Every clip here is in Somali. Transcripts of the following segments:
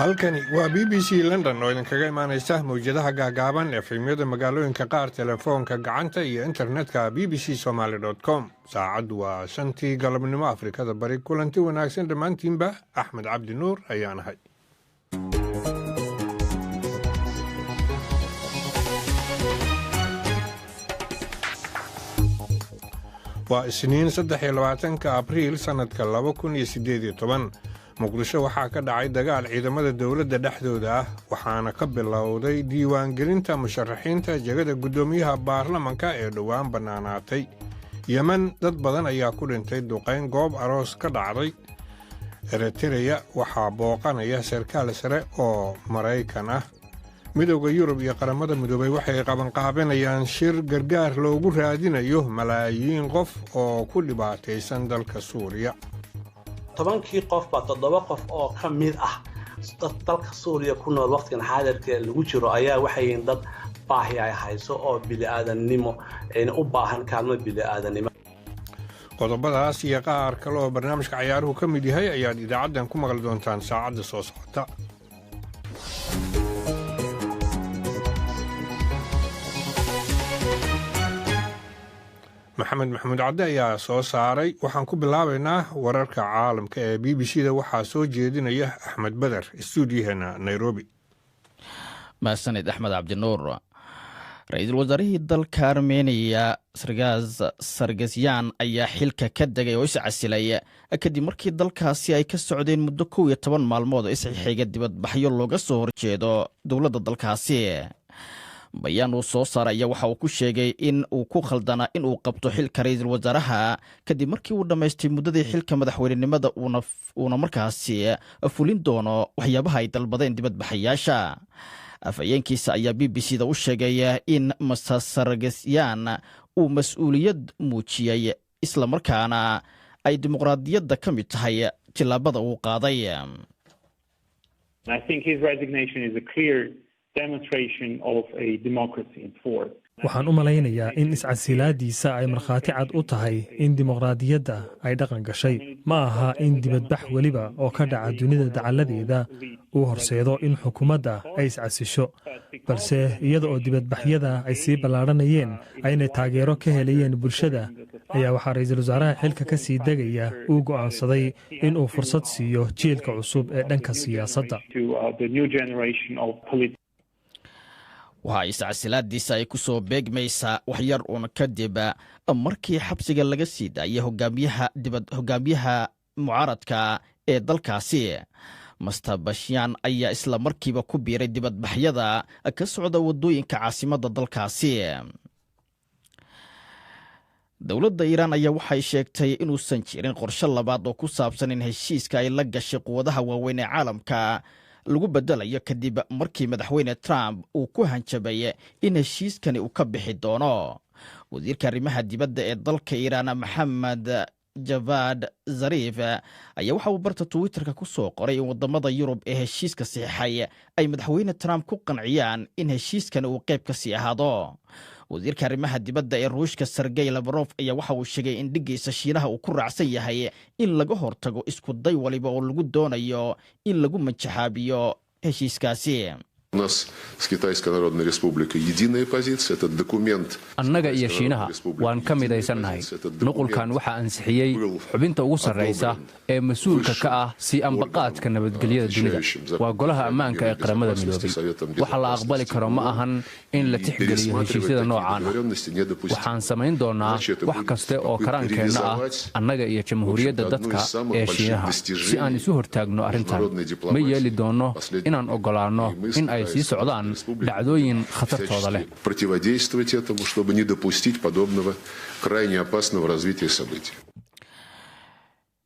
Halkani waa BBC London oo idinkaga imaanaysa mawjadaha gaagaaban, FM-yada magaalooyinka qaar, telefoonka gacanta iyo internetka, bbcsomaly.com. Saacaddu waa 5-tii galabnimo Afrikada Bari. Kulanti wanaagsan dhammaantiinba, Axmed Cabdi Nuur ayaan ahay. Waa Isniin, 23-ka Abriil sannadka 2018. Muqdisho waxaa ka dhacay dagaal ciidamada dowladda dhexdooda ah, waxaana ka bilowday diiwaangelinta musharaxiinta jegada guddoomiyaha baarlamanka ee dhowaan bannaanaatay. Yemen, dad badan ayaa ku dhintay duqayn goob aroos ka dhacday. Eritereya waxaa booqanaya sarkaal sare oo Maraykan ah. Midowda Yurub iyo Qaramada Midoobay waxay qabanqaabinayaan shir gargaar loogu raadinayo malaayiin qof oo ku dhibaataysan dalka Suuriya. 10-kii qof baa toddoba qof oo ka mid ah dalka Suuriya ku nool waqtigan xaadirka lagu jiro ayaa waxay yihiin dad baahi ay hayso oo bini'aadannimo u baahan, kaalmo bini'aadanimo. Qodobadaas iyo qaar kale oo barnaamijka cayaaruhu ka mid yahay ayaad idaacaddan ku maqli doontaan saacadda soo socota. Maxamed Maxamuud Cadde ayaa soo saaray. Waxaan ku bilaabaynaa wararka caalamka ee BBC da. Waxaa soo jeedinaya Axmed Beder, istuudiyaheena Nairobi. Mahadsanid, Axmed Cabdinuur. Ra-iisul wasaarihii dalka Armeniya, Sargas Sargasyan, ayaa xilka ka degay oo iscasilay kadib markii dalkaasi ay ka socdeen muddo 11 maalmood oo isxixiga dibadbaxyo looga soo horjeedo dowladda dalkaasi. Bayaan uu soo saaray ayaa waxa uu ku sheegay in uu ku khaldanaa in uu qabto xilka ra-iisul wasaaraha kadib markii uu dhammaystay muddadii xilka madaxweynenimada, uuna markaasi fulin doono waxyaabaha ay dalbadeen dibadbaxayaasha. Afhayeenkiisa ayaa BBC da u sheegay in Mister Sargasyan uu mas-uuliyad muujiyey, islamarkaana ay dimuqraadiyadda ka mid tahay tillaabada uu qaaday. I think his resignation is a clear demonstration of a democracy in force. Waxaan u malaynayaa in iscasilaadiisa ay markhaati cad u tahay in dimuqraadiyadda ay dhaqan gashay. Ma aha in dibadbax weliba oo ka dhaca dunida dacalladeeda uu horseedo in xukuumadda ay iscasisho, balse iyada oo dibadbaxyada ay sii ballaadhanayeen ayna taageero ka helayeen bulshada ayaa waxaa ra-iisul wasaaraha xilka ka sii degaya uu go'aansaday in uu fursad siiyo jiilka cusub ee dhanka siyaasadda. Waxa iscasilaadiisa ay ku soo beegmaysaa waxyar uun kadib markii xabsiga laga sii daayay hogaamiyaha mucaaradka ee dalkaasi. Mister Pashinyan ayaa isla markiiba ku biiray dibadbaxyada ka socda waddooyinka caasimadda dalkaasi. Dowladda Iiraan ayaa waxay sheegtay inuusan jirin qorshe labaad oo ku saabsan in heshiiska ay la gashay quwadaha waaweyn ee caalamka lagu bedelayo, kadib markii Madaxweyne Trump uu ku hanjabay in heshiiskani uu ka bixi doono. Wasiirka arrimaha dibadda ee dalka Iiraan, Maxamed Javad Zariif, ayaa waxa uu barta Twitterka ku soo qoray in waddamada Yurub ee heshiiska saxiixay ay Madaxweyne Trump ku qanciyaan in heshiiskani uu qayb ka sii ahaado. Wasiirka arrimaha dibadda ee Ruushka, Sergey Lavrov, ayaa waxa uu sheegay in dhiggiisa Shiinaha uu ku raacsan yahay in laga hortago isku day waliba oo lagu doonayo in lagu majaxaabiyo heshiiskaasi. У нас с Китайской Народной Республикой единая позиция. Этот документ. Annaga iyo Shiinaha waan ka midaysannahay. Nuqulkan waxaa ansixiyey xubinta ugu sarraysa ee mas-uulka ka ah sii ambaqaadka nabadgelyada dunida, waa Golaha Ammaanka ee Qaramada Midoobay. Waxa la aqbali karo ma ahan in la tixgeliyo heshiisyada noocaan ah. Waxaan samayn doonnaa wax kaste oo karaankeenna ah, annaga iyo Jamhuuriyadda Dadka ee Shiinaha, si aan isu hortaagno arrintan. Ma yeeli doonno inaan oggolaanno in ay sii socdaan dhacdooyin khatartooda leh. Противодействовать этому, чтобы не допустить подобного крайне опасного развития событий.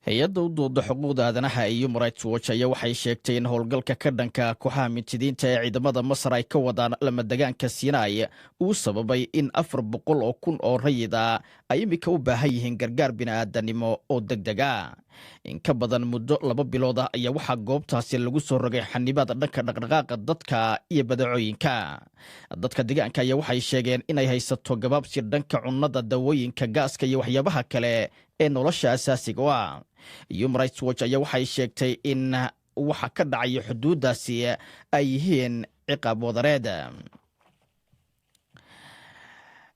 Hay-adda u dooda xuquuqda aadanaha ee Human Rights Watch ayaa waxay sheegtay in howlgalka ka dhanka kooxaha mintidiinta ee ciidamada Masar ay ka wadaan lamadegaanka Sinai uu sababay in 400,000 oo rayid ah ay iminka u baahan yihiin gargaar bini'aadanimo oo deg deg ah. In ka badan muddo 2 bilood ah ayaa waxaa goobtaasi lagu soo rogay xanibaad dhanka dhaqdhaqaaqa dadka iyo badeecooyinka. Dadka deegaanka ayaa waxay sheegeen inay haysato gabaabsi dhanka cunnada, dawooyinka, gaaska iyo waxyaabaha kale ee nolosha asaasiga u ah. Human Rights Watch ayaa waxay sheegtay in waxa ka dhacaya xuduuddaasi ay yihiin ciqaab wadareed.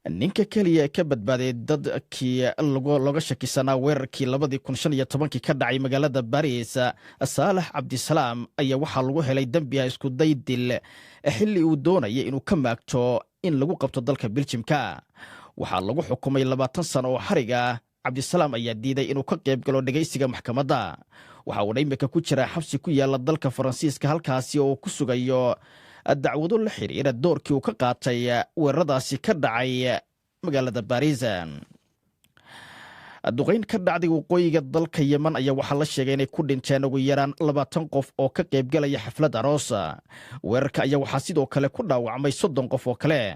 Ninka keliya ee ka badbaaday dadkii looga shakisanaa weerarkii 2015-kii ka dhacay magaalada Baris, Saalax Cabdisalaam, ayaa waxaa lagu helay dembi ah iskuday dil xilli uu doonayay inuu ka maagto in lagu qabto dalka Biljimka. Waxaa lagu xukumay 20 sano oo xariga. Cabdisalaam ayaa diiday inuu ka qayb galo dhegaysiga maxkamadda. Waxa uuna imika ku jiraa xabsi ku yaala dalka Faransiiska, halkaasi oo uu ku sugayo dacwado la xiriira doorkii uu ka qaatay weeraradaasi ka dhacay magaalada Baris. Duqayn ka dhacday waqooyiga dalka Yeman ayaa waxaa la sheegay inay ku dhinteen ugu yaraan 20 qof oo ka qaybgalaya xaflad aroos. Weerarka ayaa waxaa sidoo kale ku dhaawacmay 30 qof oo kale.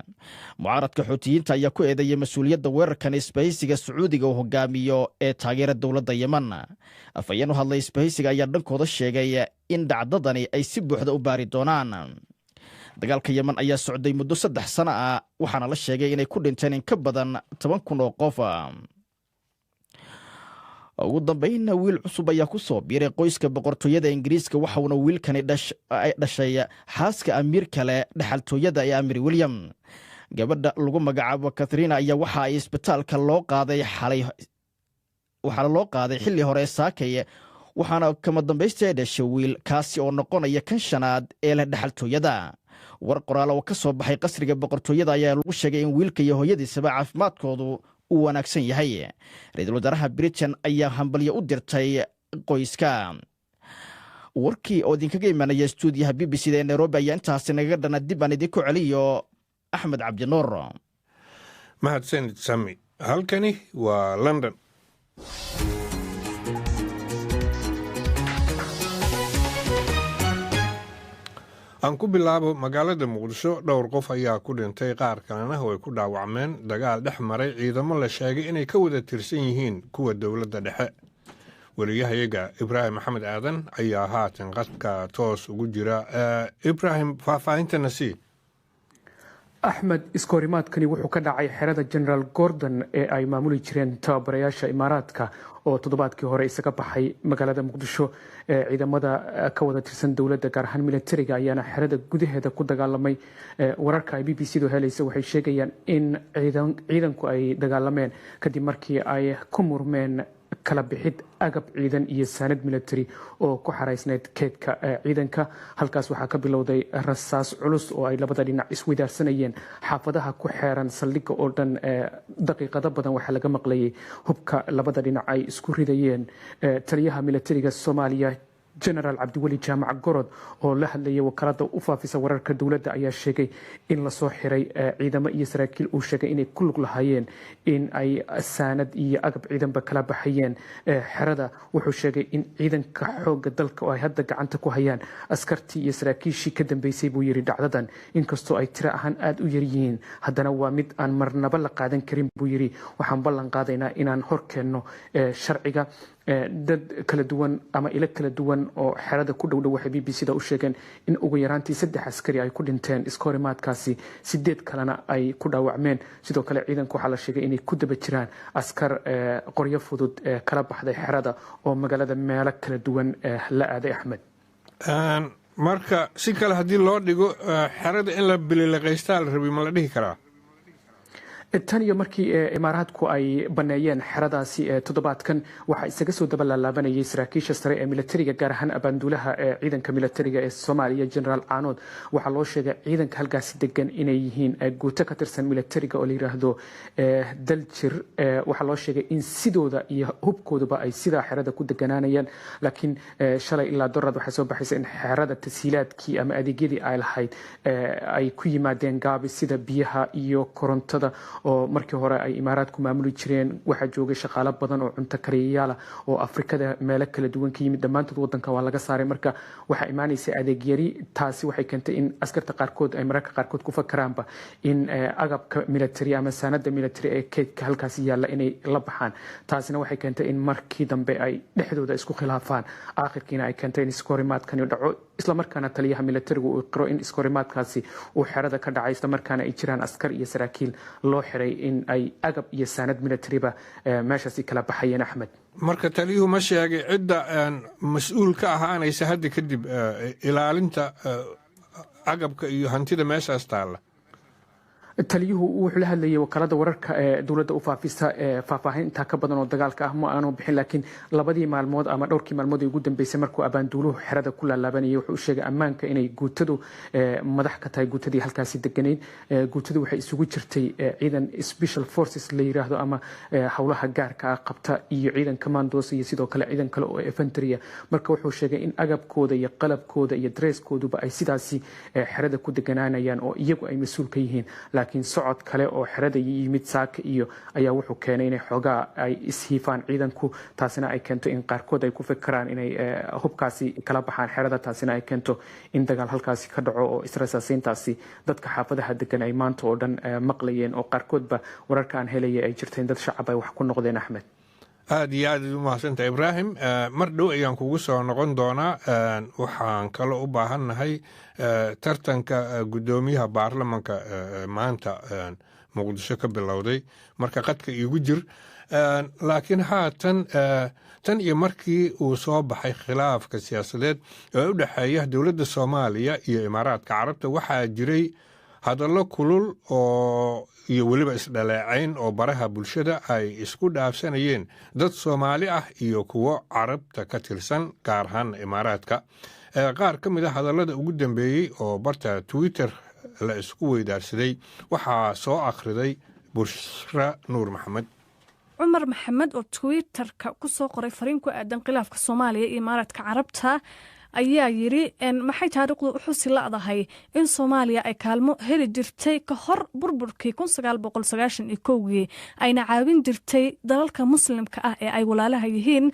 Mucaaradka Xuutiyiinta ayaa ku eedeeyay mas-uuliyadda weerarkan isbahaysiga Sacuudiga uu hogaamiyo ee taageera dowladda Yeman. Afhayeen u hadlay isbahaysiga ayaa dhankooda sheegay in dhacdadani ay si buuxda u baari doonaan. Dagaalka Yeman ayaa socday muddo 3 sano ah, waxaana la sheegay inay ku dhinteen in ka badan 10,000 oo qof. Ugu dambaynna, wiil cusub ayaa ku soo biiray qoyska boqortooyada Ingiriiska. Waxauna wiilkani dhashay xaaska amiir kale dhexaltooyada ee Amir William. Gabadha lagu magacaabo Katharina ayaa waxa ay isbitaalka loo qaaday xalay, waxaana loo qaaday xilli hore saakay, waxaana kama dambaysta ay dhashay wiil, kaasi oo noqonaya kan shanaad ee leh dhexaltooyada. War qoraal oo ka soo baxay qasriga boqortooyada ayaa lagu sheegay in wiilka iyo hooyadiisaba caafimaadkoodu uu wanaagsan yahay. Ra-iisul wasaaraha Britain ayaa hambalyo u dirtay qoyska. Warkii oo idinkaga imanaya stuudiyaha BBC da ee Nairobi ayaa intaasi nagaga dhana. Dib aan idinku celiyo Axmed Cabdinuur. Mahadsanid, Sami. Halkani waa London. Aan ku bilaabo magaalada Muqdisho. Dhowr qof ayaa ku dhintay, qaar kalena way ku dhaawacmeen dagaal dhex maray ciidamo la sheegay inay ka wada tirsan yihiin kuwa dowladda dhexe. Wariyahayaga Ibraahim Maxamed Aadan ayaa haatan qadka toos ugu jira. Ibraahim, faahfaahintana sii. Axmed, iskoorimaadkani wuxuu ka dhacay xerada Generaal Gordon ee ay maamuli jireen tababarayaasha Imaaraadka oo toddobaadkii hore isaga baxay magaalada Muqdisho. Ciidamada ka wada tirsan dowladda, gaar ahaan militariga, ayaana xerada gudaheeda ku dagaalamay. Wararka ay BBC du helaysa waxay sheegayaan in ciidanku ay dagaalameen kadib markii ay ku murmeen kala bixid agab ciidan iyo saanad military oo ku xaraysnayd keedka ciidanka. Halkaas waxaa ka bilowday rasaas culus oo ay labada dhinac isweydaarsanayeen. Xaafadaha ku xeeran saldhigga oo dhan daqiiqado badan waxaa laga maqlayay hubka labada dhinac ay isku ridayeen. Taliyaha militariga Soomaaliya, Generaal Cabdiweli Jaamac Gorod, oo la hadlayay wakaalada u faafisa wararka dowladda, ayaa sheegay in lasoo xiray ciidamo iyo saraakiil uu sheegay inay ku lug lahaayeen in ay saanad iyo agab ciidanba kala baxayeen xerada. Wuxuu sheegay in ciidanka xooga dalka oo ay hadda gacanta ku hayaan askartii iyo saraakiishii ka dambeysay, buu yiri, dhacdadan. Inkastoo ay tiro ahaan aada u yaryihiin, haddana waa mid aan marnaba la qaadan karin, buu yiri. Waxaan ballan qaadaynaa inaan horkeenno sharciga. Dad kala duwan ama ilo kala duwan oo xerada ku dhowdhow waxay BBC da u sheegeen in ugu yaraantii saddex askari ay ku dhinteen iskahorimaadkaasi, sideed kalena ay ku dhaawacmeen. Sidoo kale ciidanku waxaa la sheegay inay ku daba jiraan askar qoryo fudud kala baxday xerada oo magaalada meelo kala duwan la aaday, Axmed. Marka si kale haddii loo dhigo, xerada in la bililiqaystaa la rabi, ma la dhihi karaa? Tan iyo markii Imaaraadku ay baneeyeen xeradaasi toddobaadkan, waxaa isaga soo daba laalaabanayay saraakiisha sare ee militariga, gaar ahaan abaanduulaha ee ciidanka militariga ee Soomaaliya, Generaal Caanood. Waxaa loo sheegay ciidanka halkaasi degan inay yihiin guuto ka tirsan militariga oo la yiraahdo Daljir. Waxaa loo sheegay in sidooda iyo hubkooduba ay sidaa xerada ku deganaanayaan, laakiin shalay ilaa dorad waxaa soo baxaysa in xerada tasiilaadkii ama adeegyadii ay lahayd ay ku yimaadeen gaabi, sida biyaha iyo korontada oo markii hore ay Imaaraadku maamuli jireen. Waxaa joogay shaqaalo badan oo cunto kariyayaala oo Afrikada meelo kala duwan ka yimid. Dhammaantood wadanka waa laga saaray. Marka waxaa imaanaysa adeeg yari. Taasi waxay keentay in askarta qaarkood ay mararka qaarkood ku fakaraanba in agabka military ama saanada military ee keydka halkaasi yaalla inay la baxaan. Taasina waxay keentay in markii dambe ay dhexdooda isku khilaafaan, aakhirkiina ay keentay in iskahorimaadkani dhaco, islamarkaana taliyaha militarigu uu qiro in iskahorimaadkaasi uu xerada ka dhacay, islamarkaana ay jiraan askar iyo saraakiil loo xiray in ay agab iyo saanad militariba meeshaasi kala baxayeen, Axmed. Marka taliyuhu ma sheegay cidda mas-uul ka ahaanaysa hadda kadib ilaalinta agabka iyo hantida meeshaas taalla? Taliyuhu wuxuu la hadlayay wakaalada wararka ee dowladda u faafisa. Faahfaahinta ka badan oo dagaalka ah ma aanu bixin, laakiin labadii maalmood ama dhowrkii maalmood ee ugu dambeysay markuu abaanduuluhu xerada ku laalaabanayay, wuxuu u sheegay ammaanka inay guutadu madax ka tahay guutadii halkaasi deganayd. Guutadu waxay isugu jirtay ciidan special forces la yiraahdo ama howlaha gaarka ah qabta iyo ciidan commandos iyo sidoo kale ciidan kale oo infantry. Marka wuxuu sheegay in agabkooda iyo qalabkooda iyo dresskooduba ay sidaasi xerada ku deganaanayaan oo iyagu ay mas-uul ka yihiin, laakiin socod kale oo xerada yimid saaka iyo ayaa wuxuu keenay inay xoogaa ay ishiifaan ciidanku, taasina ay keento in qaarkood ay ku fikiraan inay hubkaasi kala baxaan xerada, taasina ay keento in dagaal halkaasi ka dhaco oo israsaaseyntaasi dadka xaafadaha degan ay maanta oo dhan maqlayeen, oo qaarkoodba wararka aan helaya ay jirta in dad shacab ay wax ku noqdeen, Axmed. Aada iyo aad u mahadsantaha, Ibraahim. Mar dhow ayaan kugu soo noqon doonaa. Waxaan kaloo u baahannahay tartanka guddoomiyaha baarlamanka maanta Muqdisho ka bilowday, marka qadka iigu jir. Laakiin haatan, tan iyo markii uu soo baxay khilaafka siyaasadeed ee u dhexeeya dowladda Soomaaliya iyo Imaaraadka Carabta, waxaa jiray hadallo kulul oo iyo weliba isdhaleecayn oo baraha bulshada ay isku dhaafsanayeen dad Soomaali ah iyo kuwo Carabta ka tirsan, gaar ahaan Imaaraadka. Qaar ka mid a hadallada ugu dambeeyey oo barta Twitter la isku weydaarsaday waxaa soo akhriday Bushra Nuur Maxamed. Cumar Maxamed oo Twitterka ku soo qoray fariin ku aadan khilaafka Soomaaliya iyo Imaaraadka Carabta ayaa yidhi: "Maxay taariikhdu u xusi la'dahay in Soomaaliya ay kaalmo heli jirtay ka hor burburkii 1991-gii, ayna caawin jirtay dalalka Muslimka ah ee ay walaalaha yihiin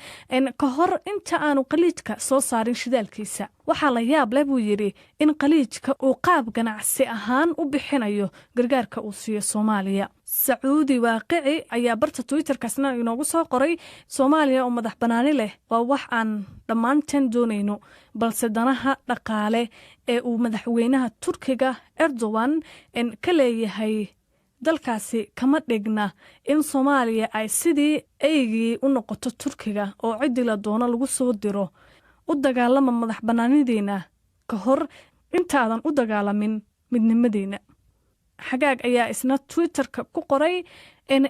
ka hor inta aanu Qaliijka soo saarin shidaalkiisa? Waxaa la yaab leh," buu yidhi, "in Qaliijka uu qaab ganacsi ahaan u bixinayo gargaarka uu siiyo Soomaaliya." Sacuudi Waaqici ayaa barta Twitterkaasna inoogu soo qoray: "Soomaaliya oo madax banaani leh waa wax aan dhammaanteen doonayno, balse danaha dhaqaale ee uu madaxweynaha Turkiga Erdogan ka leeyahay dalkaasi kama dhigna in Soomaaliya ay sidii eygii u noqoto Turkiga oo ciddii la doono lagu soo diro. U dagaalama madax bannaanidiina ka hor intaadan u dagaalamin midnimadiina." Xagaag ayaa isna Twitterka ku qoray: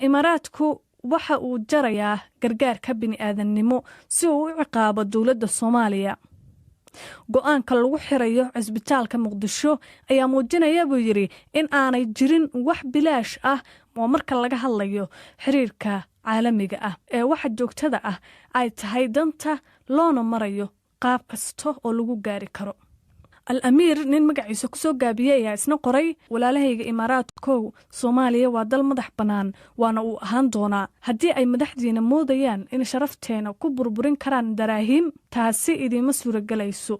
"Imaaraadku waxa uu jarayaa gargaarka bini'aadannimo si uu u ciqaabo dowladda Soomaaliya. Go-aanka lagu xirayo cisbitaalka Muqdisho ayaa muujinaya," buu yidhi, "in aanay jirin wax bilaash ah oo marka laga hadlayo xiriirka caalamiga ah ee waxa joogtada ah ay tahay danta loona marayo qaab kasta oo lagu gaari karo." Al Amiir, nin magaciisa kusoo gaabiyey, ayaa isna qoray: "Walaalahayga Imaaraadkow, Soomaaliya waa dal madax bannaan, waana uu ahaan doonaa. Haddii ay madaxdiina moodayaan in sharafteena ku burburin karaan daraahiim, taasi idiima suuragelayso.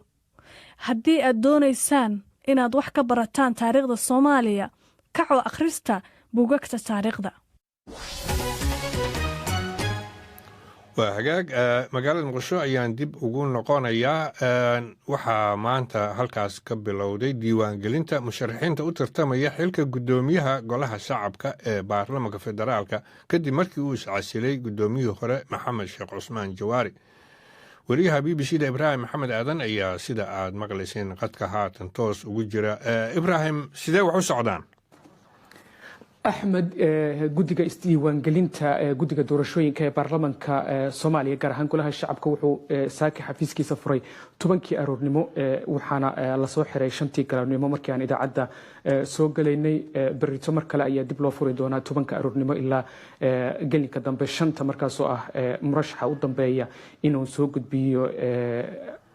Haddii aad doonaysaan inaad wax ka barataan taariikhda Soomaaliya, kacoo akhrista buugagta taariikhda." Waa hagaag. Magaalada Muqdisho ayaan dib ugu noqonayaa. Waxaa maanta halkaas ka bilowday diiwaangelinta musharaxiinta u tartamaya xilka guddoomiyaha Golaha Shacabka ee baarlamanka federaalka, kadib markii uu iscasilay guddoomiyihii hore Maxamed Sheekh Cusmaan Jawaari. Weriyaha BBC da Ibraahim Maxamed Aadan ayaa, sida aad maqlayseen, qadka haatan toos ugu jira. Ibraahim, sidee wax u socdaan? Axmed, guddiga isdiiwaangelinta guddiga doorashooyinka ee baarlamanka Soomaaliya, gaar ahaan Golaha Shacabka, wuxuu saaki xafiiskiisa furay 10-kii aroornimo, waxaana lasoo xiray 5-tii galabnimo markii aan idaacadda soo galaynay. Berrito mar kale ayaa dib loo furi doonaa, 10-ka aroornimo ilaa gelinka dambe 5-ta, markaasoo ah murashaxa u dambeeya inuu soo gudbiyo.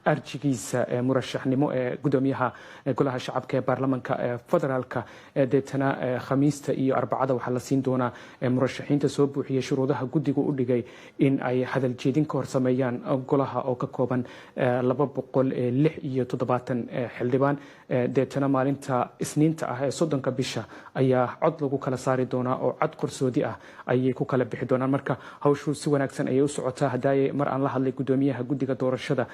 Arjigiisa murashaxnimo ee gudoomiyaha Golaha Shacabka ee Baarlamanka Federaalka. Deetana Khamiista iyo Arbacada waxaa la siin doonaa murashaxiinta soo buuxiyay shuruudaha guddigu u dhigay in ay hadal jeedin ka hor sameeyaan golaha oo ka kooban 276 xildhibaan. Deetana maalinta Isniinta ah ee 30-ka bisha ayaa cod lagu kala saari doonaa, oo cod qarsoodi ah ayay ku kala bixi doonaan. Marka hawshu si wanaagsan ayay u socotaa. Hadaaye mar aan la hadlay gudoomiyaha guddiga doorashada,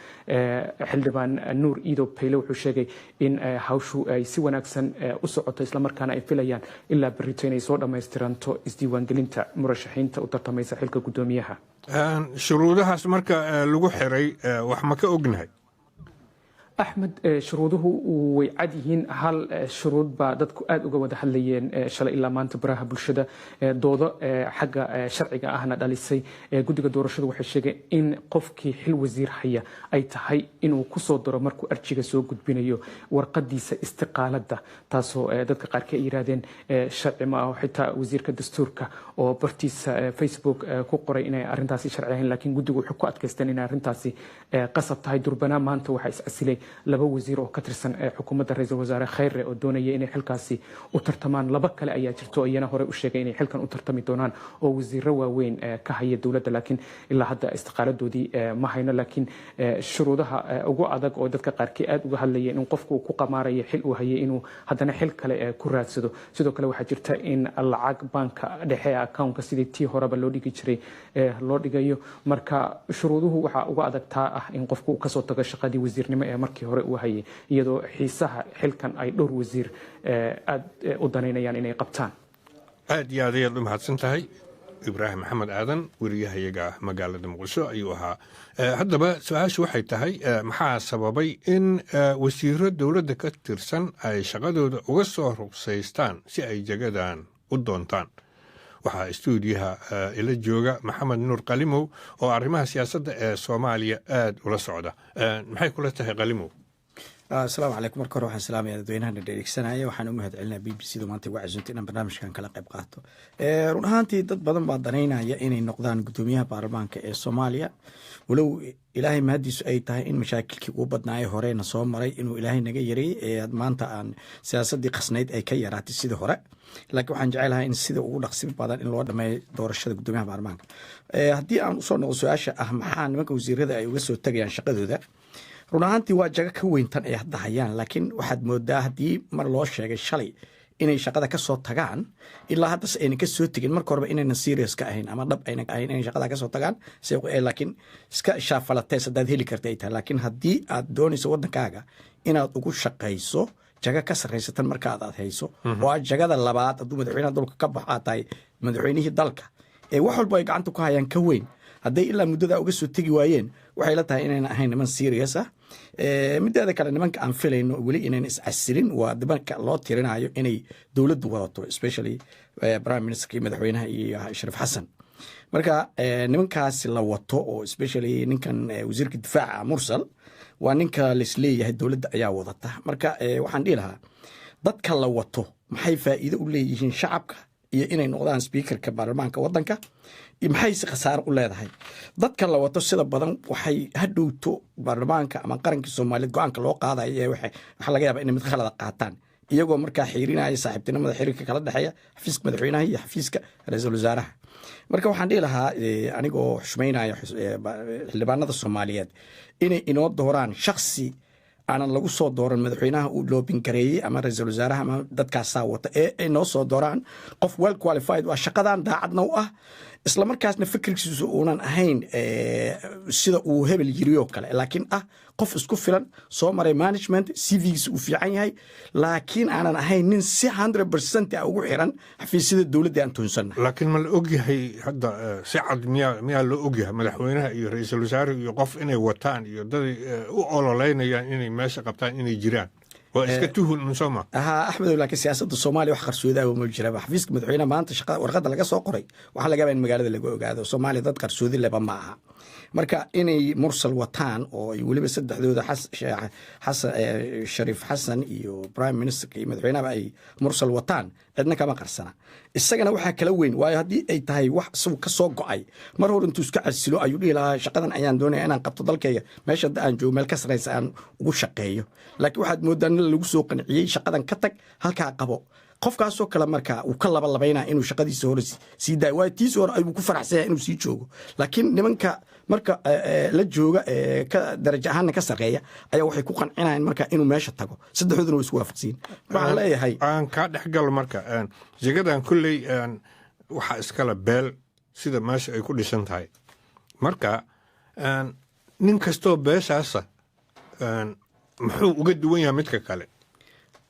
Xildhibaan Nuur Iidow Payle, wuxuu sheegay in hawshu ay si wanaagsan u socoto, islamarkaana ay filayaan ilaa berrito inay soo dhammaystiranto isdiiwaangelinta murashaxiinta u tartamaysa xilka gudoomiyaha. Shuruudahaas marka lagu xiray wax ma ka ognahay? Axmed, shuruuduhu way cad yihiin. Hal shuruud baa dadku aada uga wada hadlayeen shalay ilaa maanta baraha bulshada, doodo xagga sharciga ahna dhalisay. Guddiga doorashadu waxay sheegeen in qofkii xil wasiir haya ay tahay inuu kusoo daro markuu arjiga soo gudbinayo warqadiisa istiqaaladda, taasoo dadka qaarkii ay yiraahdeen sharci ma aho, xitaa wasiirka dastuurka oo bartiisa Facebook ku qoray inay arrintaasi sharci ahayn. Laakiin guddigu wuxuu ku adkaysteen inay arrintaasi qasab tahay. Durbanaa maanta waxaa is casilay laba wasiir oo ka tirsan xukuumadda Ra-iisul Wasaare Khayre oo doonaya inay xilkaasi u tartamaan. Laba kale ayaa jirto, iyana hore u sheegay inay xilkan u tartami doonaan, oo wasiiro waaweyn ka haya dowladda, laakiin ilaa hadda istiqaaladoodii ma hayno. Laakiin shuruudaha ugu adag oo dadka qaarkii aada uga hadlayeen in qofku uu ku qamaarayo xil uu hayay inuu haddana xil kale ku raadsado. Sidoo kale waxaa jirta in lacag baanka dhexe accountka sidii tii horeba loo dhigi jiray loo dhigayo. Marka shuruuduhu waxaa uga adag taa ah in qofku uu kasoo tago shaqadii wasiirnimo ee markii hore uu hayay, iyadoo xiisaha xilkan ay dhowr wasiir aada u danaynayaan inay qabtaan. Aad iyo aad ayaad u mahadsan tahay. Ibraahim Maxamed Aadan, weriyahayaga magaalada Muqdisho ayuu ahaa. Haddaba su-aashu waxay tahay, maxaa sababay in wasiiro dowladda ka tirsan ay shaqadooda uga soo ruqsaystaan si ay jagadan u doontaan? Waxaa istuudiyaha ila jooga Maxamed Nuur Qalimow oo arrimaha siyaasadda ee Soomaaliya aad ula socda. Maxay kula tahay, Qalimow? Asalaamu calaykum. Marka hore waxaan salaamaya dadweynaha na dhegeysanaya. Waxaan u mahad celinaya BBC du maanta igu casuuntay inaan barnaamijkan kala qayb qaato. Run ahaantii, dad badan baa danaynaya inay noqdaan guddoomiyaha baarlamaanka ee Soomaaliya, walow Ilaahay mahadiisu ay tahay in mashaakilkii ugu badnaayay horena soo maray inuu Ilaahay naga yareeyey, ee maanta aan siyaasaddii qasnayd ay ka yaraatay sidii hore. Laakiin waxaan jecelahay in sida ugu dhaqsi badan in loo dhameeyo doorashada guddoomiyaha baarlamaanka. Haddii aan usoo noqdo su-aasha ah maxaa nimanka wasiirada ay uga soo tegayaan shaqadooda, run ahaantii waa jago ka weyntan ay hadda hayaan. Laakiin waxaad moodaa haddii mar loo sheegay shalay inay shaqada ka soo tagaan, ilaa haddase ayna ka soo tegin, marka horeba inaynan serious ka ahayn ama dhab aynan ahayn inay shaqada ka soo tagaan. Laakiin iska shaafalatees haddaad heli karta ay tahay. Laakiin haddii aad doonayso waddankaaga inaad ugu shaqayso jago ka sarraysatan markaad aad hayso, oo aad jagada labaad hadduu madaxweynaha dalka ka baxo aad tahay madaxweynihii dalka ee wax walba ay gacanta ku hayaan ka weyn, hadday ilaa muddadaa uga soo tegi waayeen, waxay la tahay inayna ahayn niman serious ah. Mideeda kale, nimanka aan filayno weli inayna iscasilin waa nimanka loo tirinayo inay dowladdu wadato, especially prime ministerka iyo madaxweynaha iyo Shariif Xasan. Marka nimankaasi la wato, oo especially ninkan wasiirka difaaca Mursal, waa ninka laisleeyahay dowladda ayaa wadata. Marka waxaan dhihi lahaa, dadka la wato maxay faa'iido u leeyihiin shacabka iyo inay noqdaan speakerka baarlamaanka waddanka, maxayse khasaaro u leedahay dadka la wato? Sida badan waxay hadhowto baarlamaanka ama qarankii Soomaaliyeed go-aanka loo qaadayo ee waxaa laga yaaba inay mid khalada qaataan, iyagoo markaa xiirinaya saaxiibtinimada xiriirka kala dhexeeya xafiiska madaxweynaha iyo xafiiska ra-iisul wasaaraha. Marka waxaan dhihi lahaa, anigoo xushmaynaya xildhibaanada Soomaaliyeed, inay inoo dooraan shaksi aanan lagu soo dooran madaxweynaha uu lobbying gareeyey ama ra-iisul wasaaraha ama dadkaasaa wata, ee ay noo soo dooraan qof well qualified, waa shaqadan daacadna u ah, isla markaasna fikirkiisu uunan ahayn sida uu hebel yirioo kale, laakiin ah qof isku filan, soo maray management, CV-giisa uu fiican yahay, laakiin aanan ahayn nin si 100% ah ugu xiran xafiisyada dowladda aan tuhunsannahay. Laakiin ma la ogyahay hadda si cad miyaa loo ogyahay madaxweynaha iyo ra-iisul wasaare iyo qof inay wataan iyo dad u ololeynayaan inay meesha qabtaan inay jiraan? Waa iska tuhun un, soo ma? Ha, Axmedow, laakiin siyaasadda Soomaaliya wax qarsoodaaba ma jiraba. Xafiiska madaxweynaha maanta shaqada warqadda laga soo qoray waxaa laga yaabaa in magaalada laga ogaado. Soomaaliya dad qarsoodi leba ma aha. Marka inay Mursal wataan oo ay weliba saddexdooda, Xasan, Shariif Xasan iyo prime ministerka iyo madaxweynahaba ay Mursal wataan, Cidna kama qarsana. Isagana waxaa kala weyn, waayo haddii ay tahay wax isagu ka soo go'ay, mar hore intuu iska casilo ayuu dhihi lahaa, "Shaqadan ayaan doonaya inaan qabto, dalkayga meesha hadda aan joogo meel ka saraysa aan ugu shaqeeyo." Laakiin waxaad moodaa nin lagu soo qanciyey, "Shaqadan ka tag, halkaa qabo." Qofkaasoo kale marka uu ka labalabaynaa inuu shaqadiisa hore sii daayo, waayo tiisi hore ayuu ku faraxsan yahay inuu sii joogo. Laakiin nimanka marka la jooga, ka darajo ahaanna ka sarreeya, ayaa waxay ku qancinayaan marka inuu meesha tago. Saddexdooduna way isku waafaqsiin, waxaan leeyahay. Aan kaa dhex galo marka. Jagadan kulley waxaa iskala beel sida meesha ay ku dhisan tahay. Marka nin kastoo beeshaasa muxuu uga duwan yahay midka kale?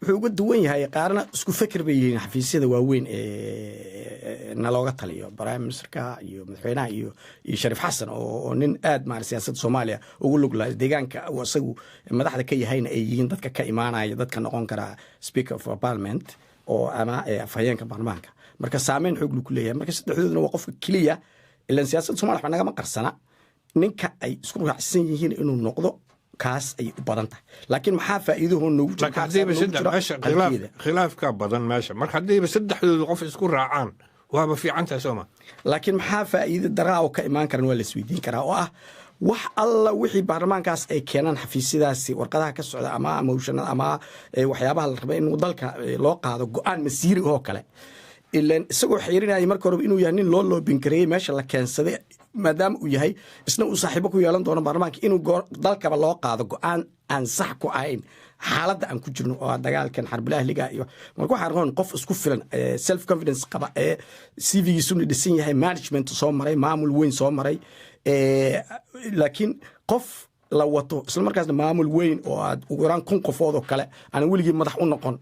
Wuxuu uga duwan yahay, qaarna isku feker bay yihiin. Xafiisyada waaweyn ee nalooga taliyo, prime ministerka iyo madaxweynaha iyo Shariif Xasan, oo nin aad maar siyaasadda Soomaaliya ugu lug laha, deegaanka uu isagu madaxda ka yahayna ay yihiin dadka ka imaanaya dadka noqon kara speaker of parliament oo ama afhayeenka baarlamaanka. Marka saameyn xoog lu ku leeyahay. Marka saddexdooduna waa qofka keliya, ilan siyaasadda Somalia waxba nagama qarsana, ninka ay isku raacsan yihiin inuu noqdo kaas ayay u badan tahay. Laakiin maxaa faa'iidahoo noogu jira? Laakiin haddiiba saddex meesha khilaaf, khilaafka badan meesha, marka haddiiba saddexdooda qof isku raacaan, waaba fiican tahay, sooma? Laakiin maxaa faa'iido daraa oo ka imaan karan waa la isweydiin karaa, oo ah wax alla wixii baarlamaankaas ay keenaan, xafiisyadaasi warqadaha ka socda ama motionada ama waxyaabaha la raba in dalka loo qaado, go'aan masiiri oo kale, ilan isagoo xiirinaya marka horeba inuu yahay nin loo lobbying gareeyey, meesha la keensaday maadaama uu yahay, isna uu saaxiibo ku yeelan doono baarlamaanka, inuu dalkaba loo qaado go'aan aan sax ku ahayn xaaladda aan ku jirno, oo dagaalkan xarbul ahliga iyo. Marka waxaan roon qof isku filan, self confidence qaba, ee CV-giisuna dhisan yahay, management soo maray, maamul weyn soo maray. Laakiin qof la wato, isla markaasna maamul weyn oo aad ugu yaraan 1000 qofood oo kale aanan weligii madax u noqon,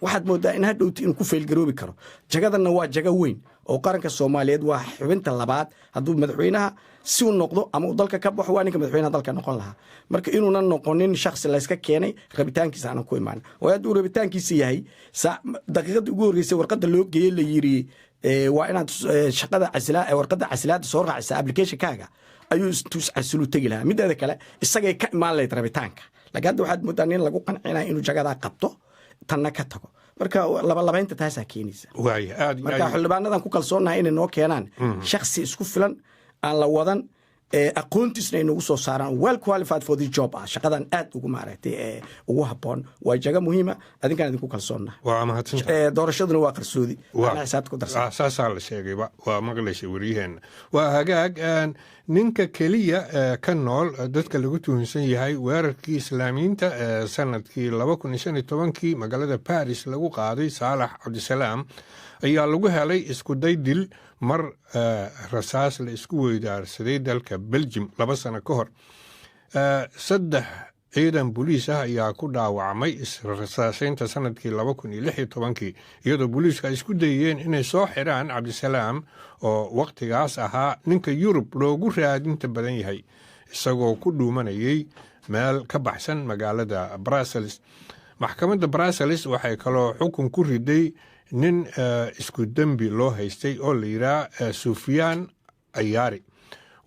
waxaad moodaa in hadhowti inuu ku fail garoobi karo. Jagadanna waa jago weyn oo qaranka Soomaaliyeed, waa xubinta labaad. Hadduu madaxweynaha si u noqdo ama uu dalka ka baxo, waa ninka madaxweynaha dalka noqon lahaa. Marka inuunan noqonin shaksi layska keenay, rabitaankiisa aanan ku imaanin. Oo hadduu rabitaankiisa yahay, daqiiqadii ugu horreysay warqadda loo geeyey la yiri, "Waa inaad shaqada casila, warqadda casilaadda soo raacisa applicationkaaga," ayuu intuu casilu tegi lahaa. Mideeda kale, isagay ka imaan lahayd rabitaanka. Laakiin hadda waxaad moodaa nin lagu qancinaya inuu jagadaa qabto, tanna ka tago. Marka labalabaynta taasaa keenaysa. Waaya, aad. Marka xildhibaanadan ku kalsoonahay inay noo keenaan shaksi isku filan, aan la wadan, aqoontiisna ay nagu soo saaraan, well qualified for this job ah, shaqadan aad ugu maaragtay ugu habboon. Waa jago muhiima, adinkaan idinku kalsoonnahay. Waa mahadsantahay. Doorashaduna waa qarsoodi, ana xisaabta ku darsan. Saasaa la sheegayba, waa maqlaysa wariyaheenna. Waa hagaag. Ninka keliya ee ka nool dadka lagu tuhunsan yahay weerarkii Islaamiyiinta ee sanadkii 2015-kii magaalada Paris lagu qaaday, Saalax Cabdisalaam, ayaa lagu helay iskuday dil mar rasaas la isku weydaarsaday dalka Belgium 2 sano ka hor. Saddex ciidan booliis ah ayaa ku dhaawacmay israsaaseynta sanadkii 2016-kii, iyadoo booliisku ay isku dayeen inay soo xiraan Cabdisalaam, oo wakhtigaas ahaa ninka Yurub loogu raadinta badan yahay, isagoo ku dhuumanayay meel ka baxsan magaalada Brussels. Maxkamadda Brussels waxay kaloo xukun ku riday nin isku dembi loo haystay oo la yidhaah Sufyaan Ayaari.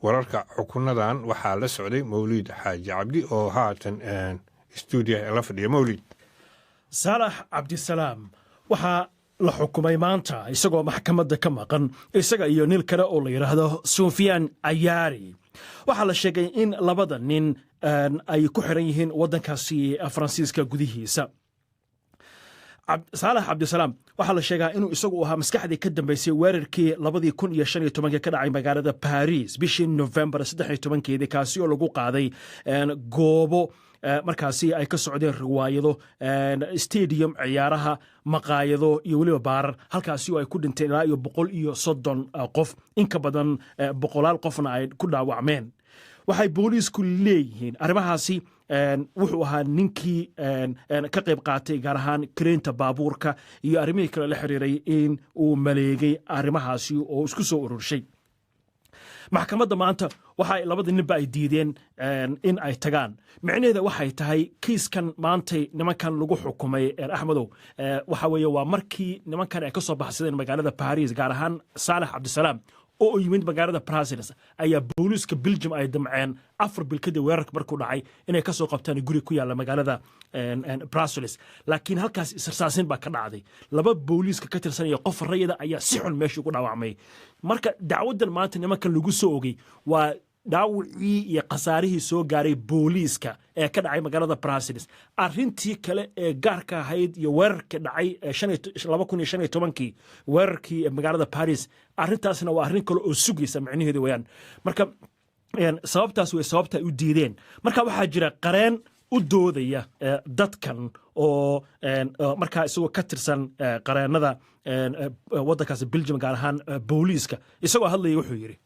Wararka xukunadan waxaa la socday Mawliid Xaaji Cabdi, oo haatan stuudiyaha la fadhiya. Mawliid. Saalax Cabdisalaam waxaa la xukumay maanta isagoo maxkamadda ka maqan, isaga iyo nin kale oo la yidhaahdo Sufyaan Ayaari. Waxaa la sheegay in labada nin ay ku xiran yihiin waddankaasi Faransiiska gudihiisa. Saalax Cabdisalaam waxaa la sheegaa inuu isagu ahaa maskaxdii ka dambeysay weerarkii 2015-kii ka dhacay magaalada Paris bishii Novembar 13-keedii, kaasi oo lagu qaaday goobo markaasi ay ka socdeen riwaayado, stadium ciyaaraha, maqaayado iyo weliba baarar, halkaasi oo ay ku dhinteen ilaa iyo 130 qof, in ka badan boqolaal qofna ay ku dhaawacmeen. Waxay booliisku leeyihiin arrimahaasi wuxuu ahaa ninkii ka qayb qaatay, gaar ahaan kareynta baabuurka iyo arrimihii kale la xiriiray in uu maleegay arrimahaasi oo isku soo ururshay. Maxkamadda maanta waxa labada ninba ay diideen in ay tagaan. Micnaheeda waxay tahay kiiskan maantay nimankan lagu xukumay, Axmedow, waxa weeye waa markii nimankan ay ka soo baxsadeen magaalada Paris, gaar ahaan Saalax Cabdisalaam. oo yimid magaalada Brussels ayaa booliiska Belgium ay damceen 4 bil kadib weerarka markuu dhacay inay kasoo qabtaan guri ku yaalla magaalada Brussels, laakiin halkaas israsaasin baa ka dhacday. Laba booliiska ka tirsan iyo qof rayida ayaa si xun meesha ugu dhaawacmay. Marka dacwaddan maanta nimankan lagu soo ogay waa dhaawacii iyo khasaarihii soo gaaray booliiska ee ka dhacay magaalada Brussels. Arrintii kale ee gaarka ahayd iyo weerarka dhacay 2015-kii, weerarkii magaalada Paris, arrintaasna waa arrin kale oo sugaysa micnaheedu weyaan. Marka sababtaas way sababta ay u diideen. Marka waxaa jira qareen u doodaya dadkan oo markaa isagoo ka tirsan qareennada waddankaasi Belgium, gaar ahaan booliiska. Isagoo hadlaya wuxuu yidhi: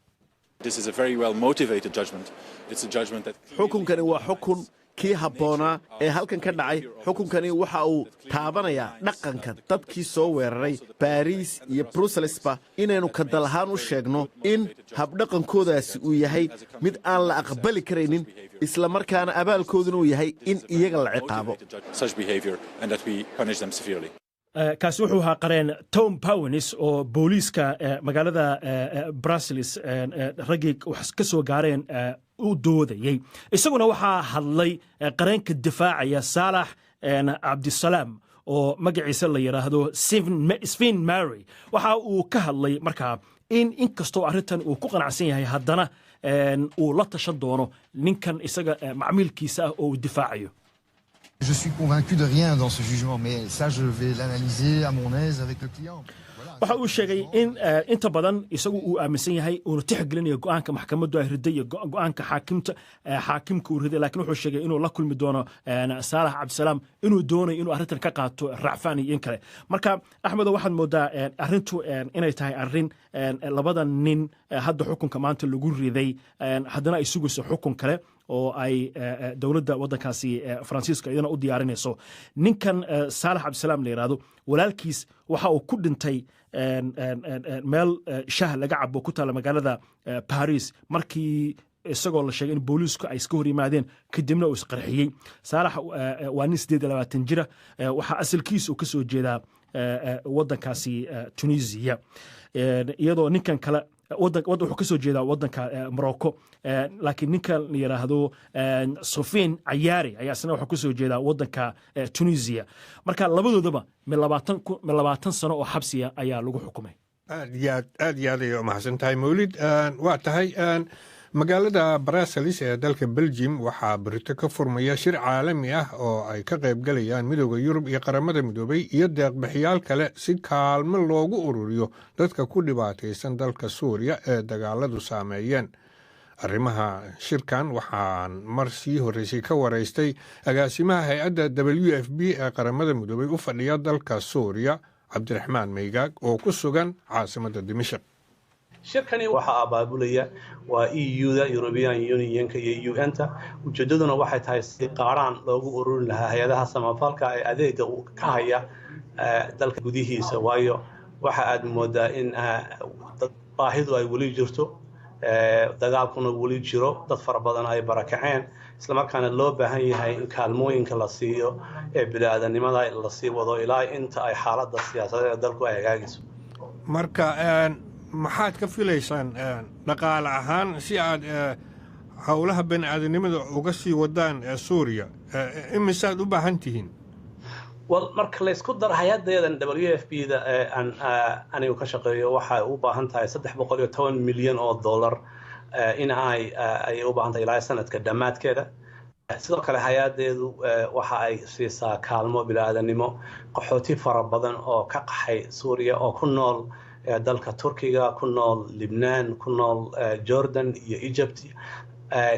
Xukunkani waa xukun kii habboonaa ee halkan ka dhacay. Xukunkani waxa uu taabanayaa dhaqanka dadkii soo weeraray Baariis iyo Bruselesba, inaynu ka dal ahaan u sheegno in habdhaqankoodaasi uu yahay mid aan la aqbali karaynin, isla markaana abaalkooduna uu yahay in iyaga la ciqaabo. Kaasi wuxuu ahaa qareen Tom Powenis oo booliiska magaalada Brussels raggii wax ka soo gaareen u doodayey. Isaguna waxaa hadlay qareenka difaacaya Saalax Cabdisalaam oo magaciisa la yidhaahdo Sven Mary. Waxa uu ka hadlay markaa in inkastoo arrintan uu ku qanacsan yahay, haddana uu la tashan doono ninkan isaga macmiilkiisa ah oo uu difaacayo. Je suis convaincu de rien dans ce jugement, mais ça, je vais l'analyser à mon aise avec le client. Waxa uu sheegay in inta badan isagu uu aaminsan yahay, uuna tixgelinayo go'aanka maxkamaddu ay riday iyo go'aanka xaakimta xaakimka uu riday, laakiin wuxuu sheegay inuu la kulmi doono Saalax Cabdisalaam, inuu doonayo inuu arrintan ka qaato racfaan iyo in kale. Marka, Axmedo, waxaad moodaa arrintu inay tahay arrin labada nin hadda xukunka maanta lagu riday, haddana ay sugayso xukun kale oo ay dowladda waddankaasi Faransiiska iyadana u diyaarinayso. Ninkan Saalax Cabdisalaam la yidhaahdo, walaalkiis waxa uu ku dhintay meel shah laga cabo ku taalla magaalada Paris, markii isagoo la sheegay in booliisku ay iska hor yimaadeen, kadibna uu isqarxiyey. Saalax waa nin 28 jira. Waxaa asalkiisa uu ka soo jeedaa waddankaasi Tunisia, iyadoo ninkan kale wuxuu kasoo jeedaa waddanka Morocco, laakiin ninkan la yidhaahdo Sofien Cayaari ayaa isna wuxuu kasoo jeedaa waddanka Tunisia. Marka labadoodaba min 20 sano oo xabsiya ayaa lagu xukumay. Aad iyo aad, aad iyo aad ayay umahadsan tahay, Mawlid. Waa tahay, magaalada Brussels ee dalka Belgium waxaa berito ka furmaya shir caalami ah oo ay ka qaybgalayaan Midooda Yurub iyo Qaramada Midoobay iyo deeqbixiyaal kale, si kaalmo loogu ururiyo dadka ku dhibaataysan dalka Suuriya ee dagaaladu saameeyeen. Arrimaha shirkan waxaan mar sii horreysay ka waraystay agaasimaha hay-adda WFP ee Qaramada Midoobay u fadhiya dalka Suuriya, Cabdiraxmaan Maygaag, oo ku sugan caasimadda Dimashaq. Shirkani waxaa abaabulaya waa EU-da, European Unionka iyo UN-ta. Ujeedaduna waxay tahay si qaaraan loogu ururin lahaa hay-adaha samafalka ee adeega ka haya dalka gudihiisa, waayo waxa aad moodaa in baahidu ay weli jirto, dagaalkuna weli jiro, dad fara badan ay barakaceen, islamarkaana loo baahan yahay in kaalmooyinka la siiyo ee bini-aadanimada lasii wado ilaa inta ay xaaladda siyaasadeed ee dalku ay hagaagayso. Marka maxaad ka filaysaan dhaqaale ahaan si aad howlaha bani-aadanimada uga sii wadaan Suuriya? Imisaad u baahan tihiin? Well, marka laysku daro, hay-adeedan WFP da ee aan anigu ka shaqeeyo waxay u baahan tahay 310 milyan oo dollar in ay u baahan tahay ilaa sanadka dhammaadkeeda. Sidoo kale hay-adeedu waxa ay siisaa kaalmo bini-aadanimo qaxooti fara badan oo ka qaxay Suuriya oo ku nool dalka Turkiga, ku nool Libnaan, ku nool Jordan iyo Egypt.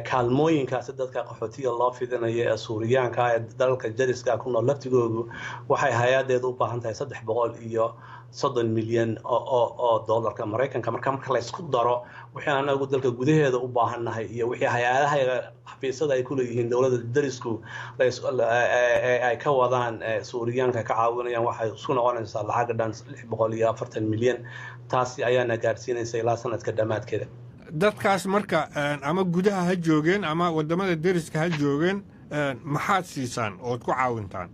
Kaalmooyinkaasi dadka qaxootiga loo fidinayo ee Suuriyaanka ee dalalka jariska ku nool laftigoodu waxay hay-adeedu u baahan tahay 330 milyan oo dollarka Maraykanka. Marka laysku daro wixii anagu dalka gudaheeda u baahannahay iyo wixii hay-adaha xafiisyada ay ku leeyihiin dowladda darisku ay ka wadaan Suuriyaanka ka caawinayaan, waxay isku noqonaysaa lacag dhan 640 milyan. Taasi ayaana gaadhsiinaysa ilaa sanadka dhammaadkeeda. Dadkaas marka, ama gudaha ha joogeen ama waddamada deriska ha joogeen, maxaad siisaan ood ku caawintaan?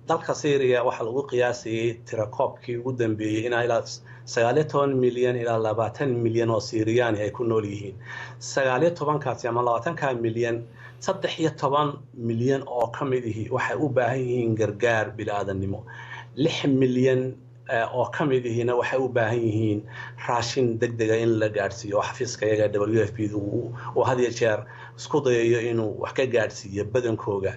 Dalka Syria waxaa lagu qiyaasayay tirakoobkii ugu dambeeyey inaa ilaa 19 milyan ilaa 20 milyan oo Siiriyaani ay ku nool yihiin. 19-kaasi ama 20-ka milyan, 13 milyan oo ka mid ihi waxay u baahan yihiin gargaar bili-aadannimo, 6 milyan oo ka mid ihina waxay u baahan yihiin raashin deg dega in la gaadhsiiyo, oo xafiiska iyaga WFP uu had iyo jeer isku dayayo inuu wax ka gaadhsiiyo badankooga.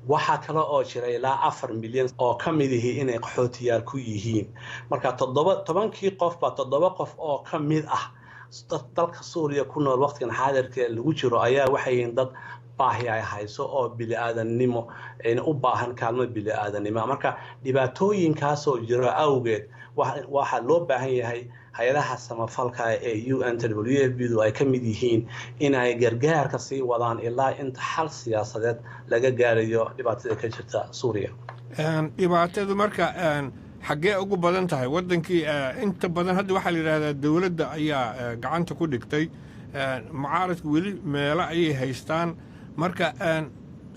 Waxaa kale oo jira ilaa 4 milyan oo ka mid ihi inay qaxootiyaal ku yihiin. Marka toddoba 10-kii qofba toddoba qof oo ka mid ah dalka Suuriya ku nool waqtigan xaadirka lagu jiro ayaa waxay yihiin dad baahi ay hayso oo bili-aadannimo u baahan, kaalmo bili-aadanimo. Marka dhibaatooyinkaasoo jira awgeed, waxaa loo baahan yahay hay-adaha samafalka ee UN WFP du ay ka mid yihiin in ay gargaarka sii wadaan ilaa inta xal siyaasadeed laga gaarayo dhibaatada ka jirta Suuriya. Dhibaatadu marka xaggee ugu badan tahay waddankii? Inta badan hadda waxaa la yidhahdaa dowladda ayaa gacanta ku dhigtay, mucaaradku weli meelo ayay haystaan. Marka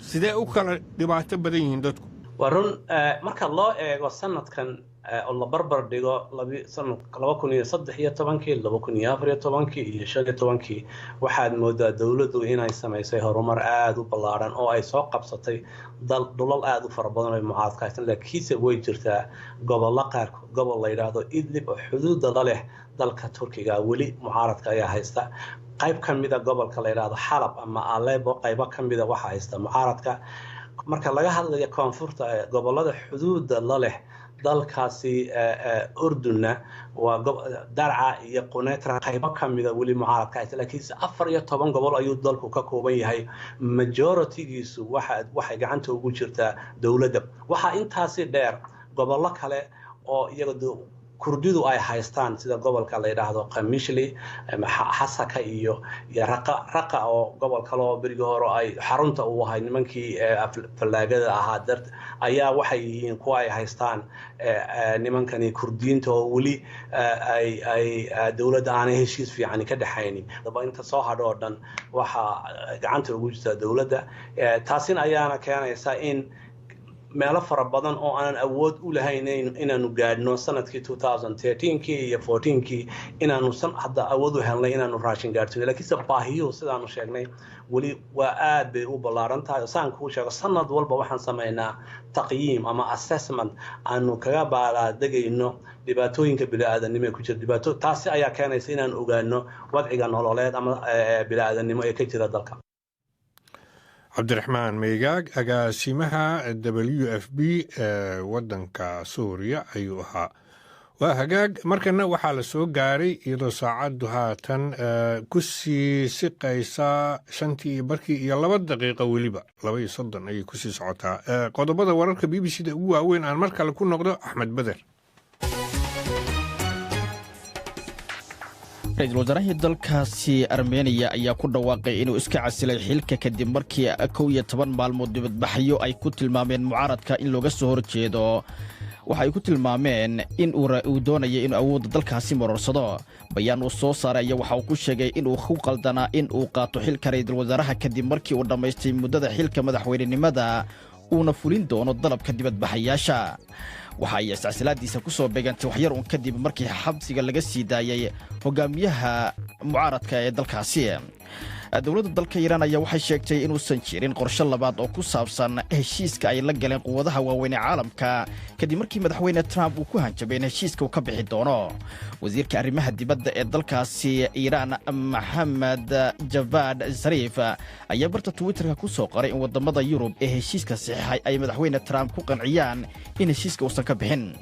sidee u kala dhibaato badan yihiin dadku? Waa run. Marka loo eego sanadkan oo la barbar dhigo sanadka 2013-kii, 2014-kii iyo 15-kii, waxaad moodaa dowladdu inay samaysay horumar aada u ballaaran oo ay soo qabsatay dhulal aada u fara badan oo mucaaradka haystaan. Laakiinse way jirtaa gobollo qaarkood, gobol la yidhaahdo Idlib oo xuduudda la leh dalka Turkiga, weli mucaaradka ayaa haysta. Qayb ka mida gobolka la yidhaahdo Xalab ama Alebo, qaybo ka mida waxaa haysta mucaaradka. Marka laga hadlayo koonfurta, gobolada xuduudda la leh dalkaasi Urdunna, waa Darca iyo Qunetra, qaybo ka mida weli mucaaradka haysta. Laakiinse 14 gobol ayuu dalku ka kooban yahay, majority-giisu waxay gacanta ugu jirtaa dowladda. Waxaa intaasi dheer gobollo kale oo iyaga Kurdidu ay haystaan, sida gobolka la yidhaahdo Qamishli, Xasaka iyo Raqa oo gobol kale oo berigii hore ay xarunta u ahay nimankii fallaagada ahaa dart ayaa waxay yihiin kuwa ay haystaan nimankani Kurdiyiinta oo weli ay dowladda aanay heshiis fiican ka dhexaynin. Daba inta soo hadho oo dhan waxaa gacanta ugu jirtaa dowladda. Taasina ayaana keenaysa in meelo fara badan oo aanan awood u lahayn inaanu gaadhno sanadkii 2013-kii iyo 14-kii inaanu san hadda awood u helnay inaanu raashin gaadhsino. Laakiinse baahiyuhu, sidaanu sheegnay, weli waa aad bay u ballaaran tahay. Saan kuu sheego, sanad walba waxaan samaynaa taqyiim ama assessment aanu kaga baalaadegayno dhibaatooyinka bili-aadanimo ee ku jira. Dhibaato taasi ayaa keenaysa inaan ogaano wadciga nololeed ama bili-aadanimo ee ka jira dalka. Cabdiraxmaan Meygaag, agaasimaha WFP ee waddanka Suuriya ayuu ahaa. Waa hagaag. Markana waxaa la soo gaaray, iyadoo saacaddu haatan ku sii siqaysaa 5:30 iyo 2 daqiiqo, weliba 2:32 ayay kusii socotaa, qodobada wararka BBC da ugu waaweyn aan mar kale ku noqdo Axmed Beder. Ra-iisul wasaarahii dalkaasi Armeniya ayaa ku dhawaaqay inuu iska casilay xilka kadib markii 11 maalmood dibadbaxyo ay ku tilmaameen mucaaradka in looga soo horjeedo waxa ay ku tilmaameen in uu doonaya inuu awoodda dalkaasi marorsado. Bayaan uu soo saaray ayaa waxa uu ku sheegay inuu ku qaldanaa in uu qaato xilka ra'iisul wasaaraha kadib markii uu dhammaystay muddada xilka madaxweynenimada, uuna fulin doono dalabka dibadbaxayaasha. Waxa ay iscasilaadiisa ku soo beegantay waxyar un kadib markii xabsiga laga sii daayey hogaamiyaha mucaaradka ee dalkaasi. Dowladda dalka Iiraan ayaa waxay sheegtay inuusan jirin qorshe labaad oo ku saabsan heshiiska ay la galeen quwadaha waaweyn ee caalamka, kadib markii Madaxweyne Trump uu ku hanjabay in heshiiska uu ka bixi doono. Wasiirka arrimaha dibadda ee dalkaasi Iiraan, Maxamed Javad Zariif, ayaa barta Twitterka ku soo qoray in waddamada Yurub ee heshiiska saxiixay ay Madaxweyne Trump ku qanciyaan in heshiiska uusan ka bixin.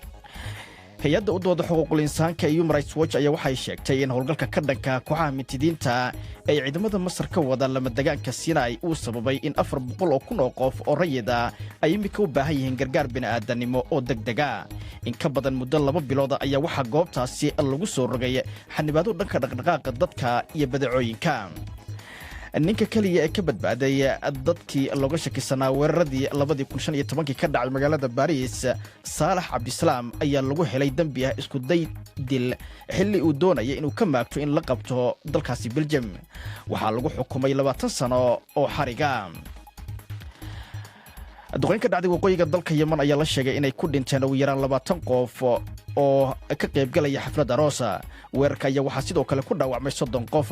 Hay-adda u dooda xuquuqul insaanka ee Human Rights Watch ayaa waxay sheegtay in howlgalka ka dhanka kooxaha mintidiinta ay ciidamada Masar ka wadaan lamadegaanka Sinai uu sababay in 400,000 oo qof oo rayid ah ay iminka u baahan yihiin gargaar bini'aadanimo oo deg dega. In ka badan muddo 2 bilooda ayaa waxaa goobtaasi lagu soo rogay xanibaado dhanka dhaqdhaqaaqa dadka iyo badeecooyinka. Ninka keliya ee ka badbaaday dadkii looga shakisanaa weeraradii 2015-kii ka dhacay magaalada Baariis, Saalax Cabdisalaam, ayaa lagu helay dembi ah isku day dil xilli uu doonaya inuu ka maagto in la qabto dalkaasi Belgium. Waxaa lagu xukumay 20 sano oo xariga. Duqayn ka dhacday waqooyiga dalka Yeman ayaa la sheegay inay ku dhinteen ugu yaraan 20 qof oo ka qaybgalaya xaflad aroosa. Weerarka ayaa waxaa sidoo kale ku dhaawacmay 30 qof.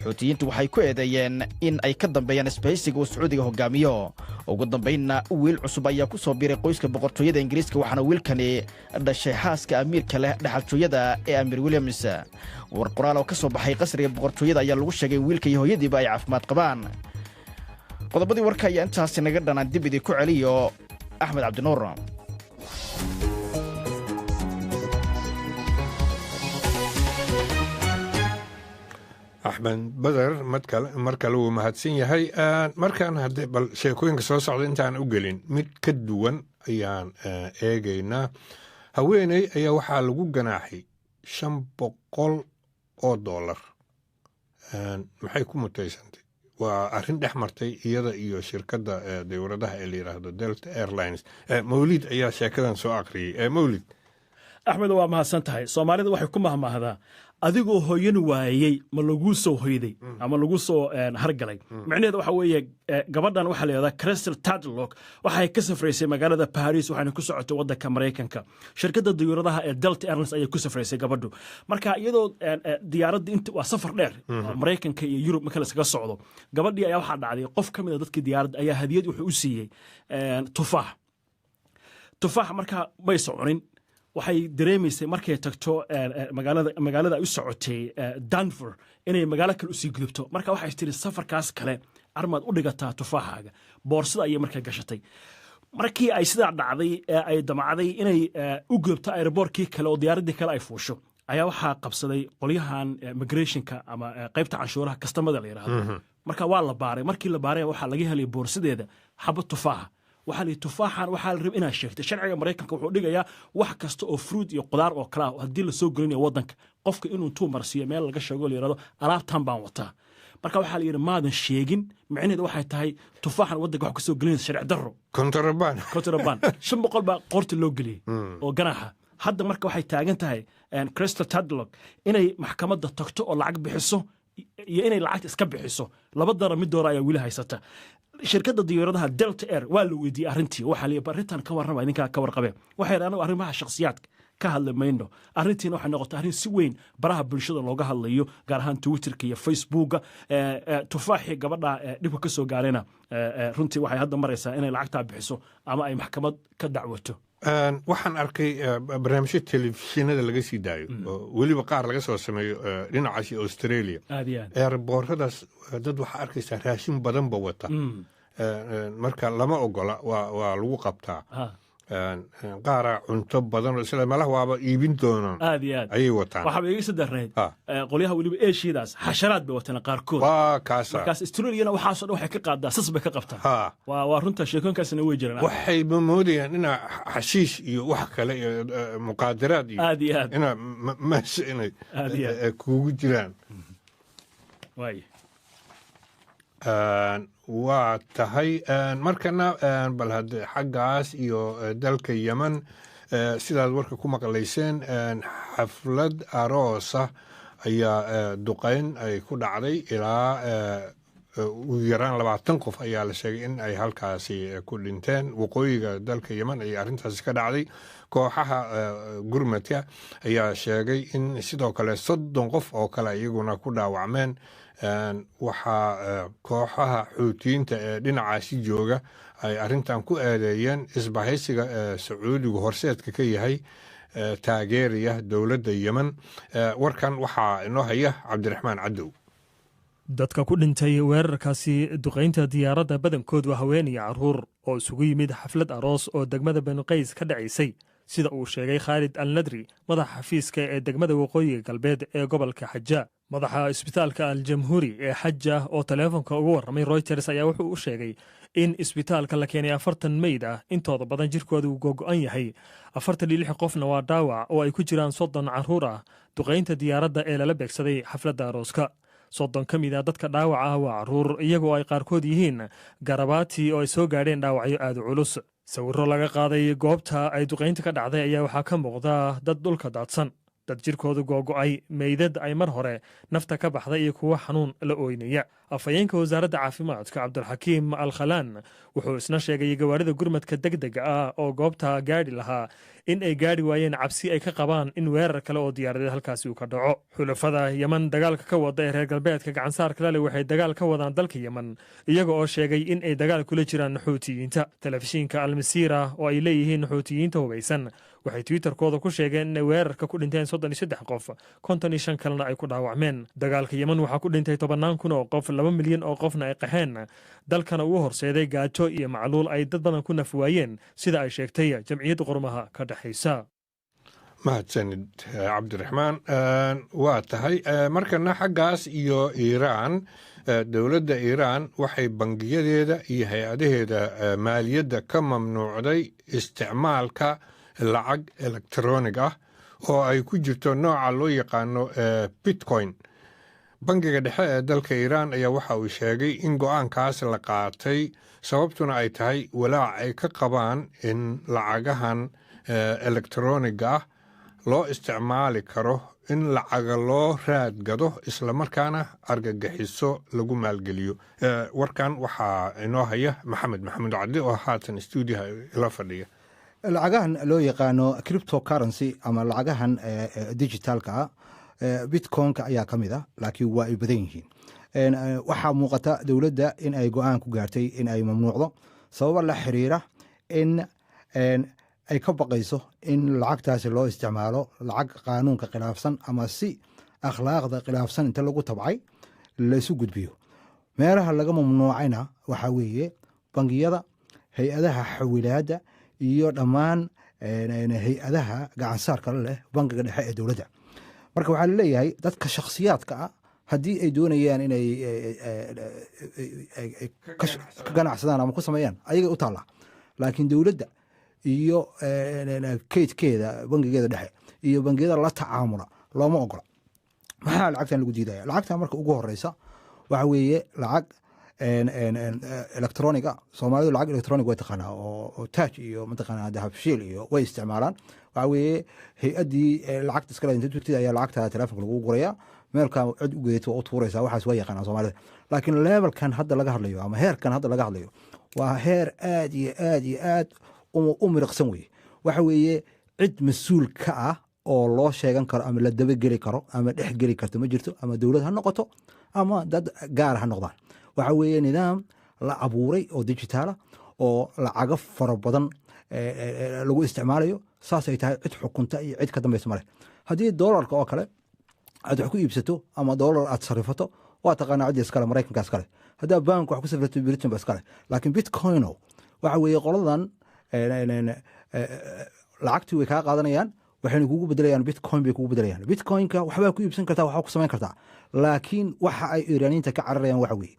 Xuutiyiintu waxay ku eedeeyeen in ay ka dambeeyaan isbahaysiga uu Sacuudiga hogaamiyo. Ugu dambaynna, wiil cusub ayaa ku soo biiray qoyska boqortooyada Ingiriiska, waxaana wiilkani dhashay xaaska amiirka leh dhexaltooyada ee Amiir Williams. War qoraal oo ka soo baxay qasriga boqortooyada ayaa lagu sheegay in wiilka iyo hooyadiiba ay caafimaad qabaan. Qodobadii warka ayaa intaasi naga dhanaan. Dib idii ku celiyo Axmed Cabdinuur. Axmed Bader mar kale wuu mahadsan yahay. Markaan haddee bal sheekooyinka soo socda intaan u gelin, mid ka duwan ayaan eegaynaa. Haweeney ayaa waxaa lagu ganaaxay $500. Maxay ku mutaysantay? Waa arrin dhex martay iyada iyo shirkadda dawladaha ee la yidhaahdo Delta Airlines. Mawlid ayaa sheekadan soo akhriyey. Mawlid. Axmed, waa mahadsan tahay. Soomaalida waxay ku mahmaahdaa: adigoo hoyan waayey ma laguu soo hoyday ama lagu soo hargalay? Micnaheeda waxa weeye, gabadhan waxaa la yidhahdaa Crystal Tadlock. Waxay ka safraysay magaalada Paris, waxayna ku socotay waddanka Maraykanka. Shirkadda diyuuradaha ee Delta Airlines ayay ku safraysay gabadhu. Marka iyadoo diyaaradda inta waa safar dheer, Maraykanka iyo Yurub marka la iskaga socdo, gabadhii ayaa waxaa dhacday qof ka mid a dadkii diyaaradda ayaa hadiyad wuxuu u siiyey tufaax. Tufaax markaa may soconin. Waxay dareemaysay markay tagto magaalada ay u socotay, Denver, inay magaalo kale usii gudubto. Marka waxay tiri, safarkaas kale armaad u dhigataa tufaaxaaga. Boorsada ayay markaa gashatay. Markii ay sidaa dhacday ee ay damacday inay u gudubto airboortkii kale oo diyaaraddii kale ay fuusho, ayaa waxaa qabsaday qolyahan immigrationka ama qaybta canshuuraha, kastamada la yidhaahdo. Marka waa la baaray. Markii la baaray, waxaa laga helay boorsadeeda xabad tufaaxa. Waxaa la yidhi, tufaaxan waxaa la rabay inaad sheegtay. Sharciga Maraykanka wuxuu dhigayaa wax kasta oo fruit iyo qudaar oo kale ah haddii lasoo gelinayo waddanka, qofka inuu intuu marsiiyo meel laga sheego, la yidhahdo, alaabtan baan wataa. Marka waxaa la yidhi, maadan sheegin. Micnaheedu waxay tahay tufaaxan waddanka wax kasoo gelinaysa sharci darro. Kontraband. Contraband. 500 baa qoorta loo geliyey oo ganaaxa. Hadda marka waxay taagan tahay Crystal Tadlock inay maxkamadda tagto oo lacag bixiso iyo inay lacagta iska bixiso. Laba dara mid doora ayaa weli haysata. Shirkadda diyaaradaha Delta Air waa la weydiiyey arrintii. Waxaa la yidhi, arrintan ka warrama, idinkaa ka warqabee. Waxay yidhi, anagu arrimaha shakhsiyaadka ka hadli mayno. Arrintiina waxay noqotay arrin si weyn baraha bulshada looga hadlayo, gaar ahaan Twitterka iyo Facebooka. Tufaaxii gabadha dhibka ka soo gaarayna, runtii waxay hadda maraysaa inay lacagtaa bixiso ama ay maxkamad ka dacwato. Waxaan arkay barnaamijyo telefishinada laga sii daayo oo weliba qaar laga soo sameeyo dhinacaasi Australia. Aad iyo aad. Eerbooradaas dad waxaa arkaysaa raashin badanba wata. Marka lama ogola, waa lagu qabtaa. Qaara cunto badan oo isla meelaha waaba iibin doonaan Aad iyo aad. ayay wataan. Waxaaba iga sii darnayd qolyaha weliba Eeshiyadaas xasharaad bay wataan qaarkood. Waa kaasa. Markaas Australiana waxaasoo dhan waxay ka qaadaa, sas bay ka qabtaa. Waa runta, sheekooyinkaasna way jiraan. Waxay moodayaan inaa xashiish iyo wax kale iyo muqaadaraad iyo Aad iyo aad. inaa meesha inay Aad iyo aad. kuugu jiraan. Waay. Waa tahay. Markana bal hadde xaggaas iyo dalka Yemen, sidaad warka ku maqlayseen, xaflad aroosa ayaa duqeyn ay ku dhacday. Ilaa ugu yaraan 20 qof ayaa la sheegay in ay halkaasi ku dhinteen. Waqooyiga dalka Yemen ayay arrintaasi ka dhacday. Kooxaha gurmadka ayaa sheegay in sidoo kale 30 qof oo kale iyaguna ku dhaawacmeen. Waxaa kooxaha Xuutiyiinta ee dhinacaasi jooga ay arrintan ku eedeeyeen isbahaysiga Sacuudigu horseedka ka yahay, taageeraya dowladda Yemen. Warkan waxaa inoo haya Cabdiraxmaan Cadow. Dadka ku dhintay weerarkaasi duqaynta diyaaradda badankood waa haween iyo carruur oo isugu yimid xaflad aroos oo degmada Benuqays ka dhacaysay, sida uu sheegay Khaalid Al Nadri, madaxa xafiiska ee degmada waqooyiga galbeed ee gobolka Xaja. Madaxa isbitaalka Al-Jamhuuri ee Xaja oo taleefonka ugu warramay Reuters ayaa wuxuu u sheegay in isbitaalka la keenay 40 meyd ah, intooda badan jirkooda uu googo'an yahay. 46 qofna waa dhaawac, oo ay ku jiraan 30 carruur ah, duqaynta diyaaradda ee lala beegsaday xafladda arooska. 30 ka mid a dadka dhaawaca ah waa carruur, iyagoo ay qaarkood yihiin garabaati oo ay soo gaadheen dhaawacyo aad u culus. Sawirro laga qaaday goobta ay duqaynta ka dhacday ayaa waxaa ka muuqda dad dhulka daadsan. Dad jirkoodu googo'ay, meydad ay mar hore nafta ka baxday iyo kuwo xanuun la ooynaya. Afhayeenka wasaaradda caafimaadka, Cabdulxakiim Al Khalaan, wuxuu isna sheegay gawaarida gurmadka deg dega ah oo goobta gaadhi lahaa in ay gaadhi waayeen cabsi ay ka qabaan in weerar kale oo diyaaradeed halkaasi uu ka dhaco. Xulafada Yeman dagaalka ka wada ee reer galbeedka gacansaarka lale waxay dagaal ka wadaan dalka Yeman, iyaga oo sheegay in ay dagaal kula jiraan Xuutiyiinta. Telefishinka Almasiira oo ay leeyihiin Xuutiyiinta hubaysan waxay Twitterkooda ku sheegeen inay weerarka ku dhinteen 33 qof, 55 kalena ay ku dhaawacmeen. Dagaalka Yeman waxaa ku dhintay tobannaan kun oo qof, 2 milyan oo qofna ay qaxeen, dalkana uu horseeday gaajo iyo macluul ay dad badan ku naf waayeen, sida ay sheegtay Jamciyadda Quruumaha ka Dhexaysa. Mahadsanid, Cabdiraxmaan. Waa tahay, markana xaggaas iyo Iiraan. Dowladda Iiraan waxay bangiyadeeda iyo hay-adaheeda maaliyadda ka mamnuucday isticmaalka lacag elektronig ah oo ay ku jirto nooca loo yaqaano Bitcoin. Bangiga dhexe ee dalka Iiraan ayaa waxa uu sheegay in go-aankaas la qaatay, sababtuna ay tahay walaac ay ka qabaan in lacagahan elektroniga ah loo isticmaali karo in lacaga loo raadgado, islamarkaana argagixiso lagu maalgeliyo. Warkan waxaa inoo haya Maxamed Maxamuud Cabdi oo haatan stuudiyaha ila fadhiya. Lacagahan loo yaqaano cryptocurrency ama lacagahan digitalka ah, Bitcoinka ayaa ka mid ah, laakiin waa ay badan yihiin. Waxaa muuqata dowladda in ay go-aan ku gaartay in ay mamnuucdo sababa la xiriira in ay ka baqayso in lacagtaasi loo isticmaalo lacag qaanuunka khilaafsan ama si akhlaaqda khilaafsan inta lagu tabcay laysu gudbiyo. Meelaha laga mamnuucayna waxaa weeye bangiyada, hay-adaha xawilaadda iyo dhammaan hay-adaha gacansaarka la leh bangiga dhexe ee dowladda. Marka waxaa laleeyahay dadka shakhsiyaadka ah, haddii ay doonayaan inay ka ganacsadaan ama ku sameeyaan, ayagay u taallaa, laakiin dowladda iyo kaydkeeda, bangigeeda dhexe iyo bangiyada la tacaamula looma ogola. Maxaa lacagtan lagu diidaya? Lacagtan marka ugu horeysa waxa weeye lacag electroniga. Soomaalidu lacag electronic way taqaanaa oo Taaj iyo mataqaanaa Dahabshiil iyo way isticmaalaan. Waxa weeye hay-addii lacagta iskale inta tugtid ayaa lacagta telefonka lagu guraya, meelkaa cid u geeto waa u tuuraysaa. Waxaas waa yaqaanaa Soomaalida, laakiin levelkan hadda laga hadlayo ama heerkan hadda laga hadlayo waa heer aad iyo aad iyo aad u miriqsan weye. Waxa weeye cid mas-uul ka ah oo loo sheegan karo ama la dabageli karo ama dhex geli karto ma jirto, ama dowlad ha noqoto ama dad gaar ha noqdaan. Waxa weeye nidaam la abuuray oo digitaala oo lacago fara badan lagu isticmaalayo. Saasay tahay, cid xukunta iyo cid ka dambaysa male. Haddii doolarka oo kale aad wax ku iibsato ama doolar aad sarifato, waa taqaanaa cidda iskale, Maraykanka iskale. Haddaa bank wax ku safrato, Britain ba iskale. Laakiin Bitcoino waxa weeye qoladan lacagtii way kaa qaadanayaan, waxayna kugu bedelayaan Bitcoin bay kugu bedelayaan. Bitcoinka waxbaa ku iibsan kartaa, waxbaa ku samayn kartaa, laakiin waxa ay Iiraaniyiinta ka cararayaan waxa weeye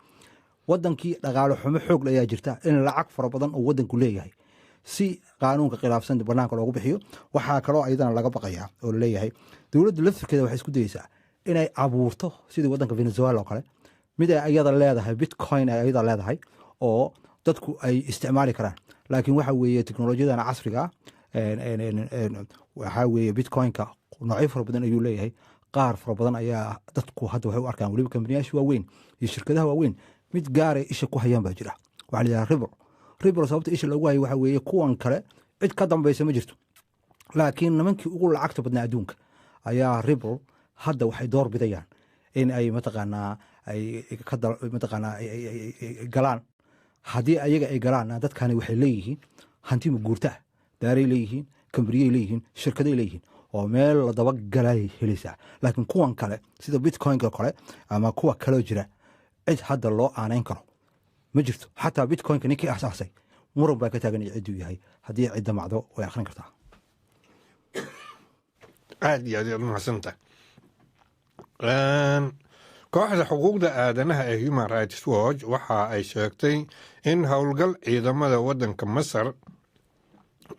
wadankii dhaqaale xumo xoog ayaa jirta, in lacag fara badan oo wadanku leeyahay si qaanuunka khilaafsan banaanka loogu bixiyo. Waxaa kaloo ayadana laga baqayaa oo laleeyahay dowladda laftirkeeda waxay isku dayeysaa inay abuurto sidii wadanka Venezuela oo kale mid ay ayada leedahay, Bitcoin ay ayada leedahay oo dadku ay isticmaali karaan. Laakiin waxa weeye teknolojiyadan casriga ah, waxaa weeye Bitcoinka noocyo fara badan ayuu leeyahay. Qaar fara badan ayaa dadku hadda waxay u arkaan, weliba kambaniyaasha waaweyn iyo shirkadaha waaweyn, mid gaaray isha ku hayaan baa jira. Waxaa la yidhaha Ripple. Ripple sababta isha loogu hayo waxa weeye kuwan kale cid ka dambaysa ma jirto, laakiin nimankii ugu lacagta badnaa adduunka ayaa Ripple hadda waxay door bidayaan in ay mataqaanaa ay mataqaanaa ay galaan. Haddii ayaga ay galaanna, dadkani waxay leeyihiin hanti maguurta ah, daaray leeyihiin, kambaniyay leeyihiin, shirkaday leeyihiin oo meel la daba galay helaysaa. Laakiin kuwan kale sida Bitcoinka kale ama kuwa kaloo jira, cid hadda loo aaneyn karo ma jirto. Xataa Bitcoinka ninkii asaasay muran baa ka taagan iyo cidduu yahay. Haddii cidda macdo way akhrin kartaa. Aad iyo aad ayaad umahadsantahay. Kooxda xuquuqda aadanaha ee Human Rights Watch waxa ay sheegtay in howlgal ciidamada waddanka Masar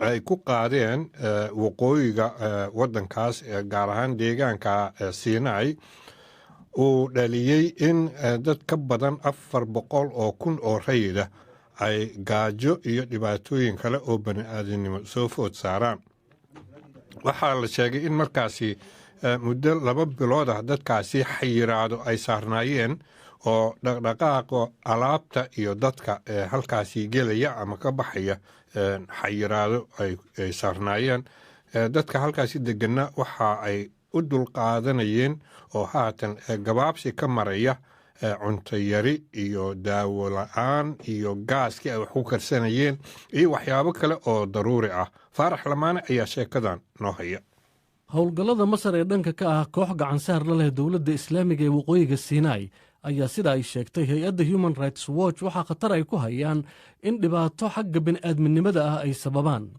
ay ku qaadeen waqooyiga waddankaas, gaar ahaan deegaanka Sinai, uu dhaliyey in dad ka badan 400,000 oo rayida ay gaajo iyo dhibaatooyin kale oo bani aadamnimo soo food saaraan. Waxaa la sheegay in markaasi Muddo 2 bilood ah dadkaasi xayiraado ay saarnaayeen oo dhaqdhaqaaqa alaabta iyo dadka halkaasi gelaya ama ka baxaya xayiraado ay saarnaayeen. Dadka halkaasi deganna waxa ay u dulqaadanayeen oo haatan gabaabsi ka maraya cunto yari iyo daawo la-aan iyo gaaskii ay wax ku karsanayeen iyo waxyaabo kale oo daruuri ah. Faarax Lamaane ayaa sheekadan noo haya. Howlgallada Masar ee dhanka ka ah koox gacansaar la leh Dowladda Islaamiga ee Waqooyiga Siinaai ayaa, sida ay sheegtay hay-adda Human Rights Watch, waxaa khatar ay ku hayaan in dhibaato xagga bini'aadminimada ah ay sababaan.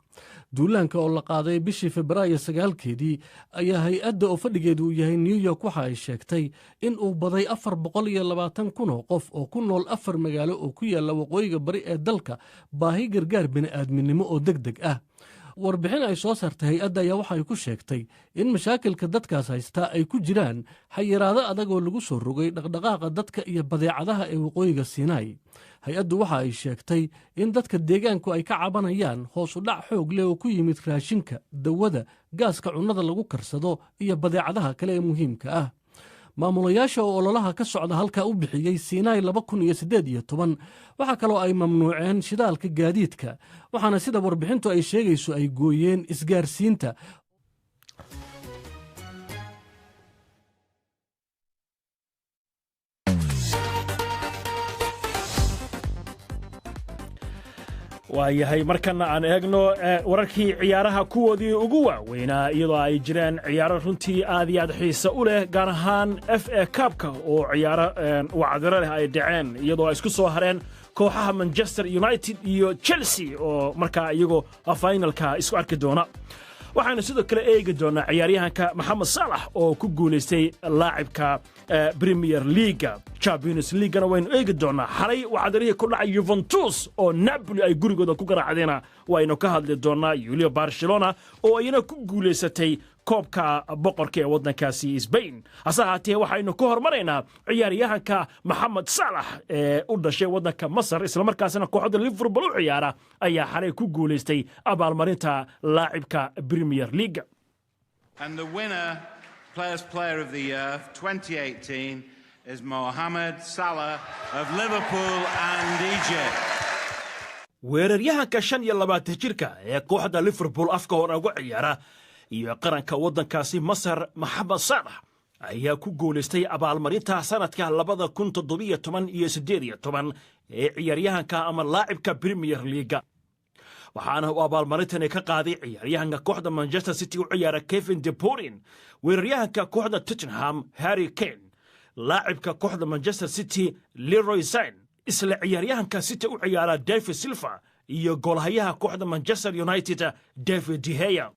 Duulaanka oo la qaaday bishii Febraayo 9-keedii ayaa hay-adda oo fadhigeedu uu yahay New York waxa ay sheegtay in uu baday 420,000 oo qof oo ku nool afar magaalo oo ku yaalla waqooyiga bari ee dalka baahi gargaar bini'aadminimo oo deg deg ah. Warbixin ay soo saartay hay-adda ayaa waxa ay ku sheegtay in mashaakilka dadkaas haystaa ay ku jiraan xayiraado adag oo lagu soo rogay dhaqdhaqaaqa dadka iyo badeecadaha ee Waqooyiga Siinaai. Hay-addu waxa ay sheegtay in dadka deegaanku ay ka cabanayaan hoos u dhac xoog leh oo ku yimid raashinka, dawada, gaaska cunnada lagu karsado iyo badeecadaha kale ee muhiimka ah. Maamulayaasha oo ololaha ka socda halkaa u bixiyey Siinaai 2018 waxaa kaloo ay mamnuuceen shidaalka gaadiidka, waxaana sida warbixintu ay sheegayso ay gooyeen isgaarsiinta. Waayahay, markana aan eegno wararkii ciyaaraha kuwoodii ugu waaweynaa, iyadoo ay jireen ciyaaro runtii aad iyo aad xiise u leh, gaar ahaan FA Cup-ka oo ciyaaro wacdiro leh ay dhaceen, iyadoo ay isku soo hareen kooxaha Manchester United iyo Chelsea oo markaa iyagoo finalka isku arki doona. Waxaanu sidoo kale eegi doonaa ciyaaryahanka Maxamed Saalax oo ku guulaystay laacibka Premier League-ga. Champions League-gana waynu eegi doonaa. Xalay wacdarihii ku dhacay Juventus oo Napoli ay gurigooda ku garaacdeena waynu ka hadli doonaa, yuliyo Barcelona oo iyana ku guulaysatay Koobka Boqorka ee waddankaasi Spain. Hase ahaatee, waxaynu ku hormaraynaa ciyaaryahanka Maxamed Saalax ee u dhashay waddanka Masar, islamarkaasina kooxda Liverpool u ciyaara, ayaa xalay ku guulaystay abaalmarinta laacibka Premier League. And the winner, Players' Player of the Year 2018, is Mohamed Salah of Liverpool and Egypt. Weeraryahanka 25 jirka ee kooxda Liverpool afka hore uga ciyaara iyo qaranka waddankaasi Masar, Maxamed Saalax, ayaa ku guulaystay abaalmarinta sanadka 2017 iyo 18 ee ciyaaryahanka ama laacibka Premier League-ga, waxaana uu abaalmarintani ka qaaday ciyaaryahanka kooxda Manchester City u ciyaara Kevin De Bruyne, weeraryahanka kooxda Tottenham Harry Kane, laacibka kooxda Manchester City Leroy Sane, isla ciyaaryahanka City u ciyaara David Silva iyo goolhayaha kooxda Manchester United David De Gea.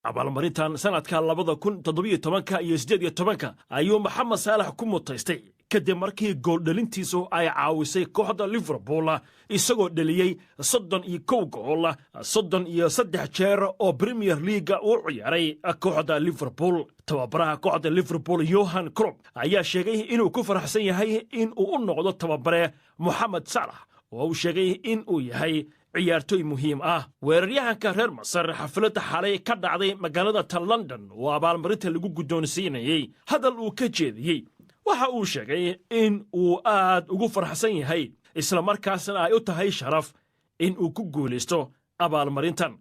Abaalmarintan sanadka 2017-ka iyo 18-ka ayuu Maxamed Saalax ku mutaystay kadib markii gooldhalintiisu ay caawisay kooxda Liverpool, isagoo dheliyey 31 gool 33 jeer oo Premier League-ga uu ciyaaray kooxda Liverpool. Tababaraha kooxda Liverpool Jurgen Klopp ayaa sheegay inuu ku faraxsan yahay in uu u noqdo tababare Moxamed Saalax, oo uu sheegay in uu yahay ciyaartoy muhiim ah. Weeraryahanka reer Masar xafladda xalay ka dhacday magaalada ta London oo abaalmarinta lagu guddoonsiinayey hadal uu ka jeediyey waxa uu sheegay in uu aad ugu faraxsan yahay, isla markaasna ay u tahay sharaf in uu ku guulaysto abaalmarintan.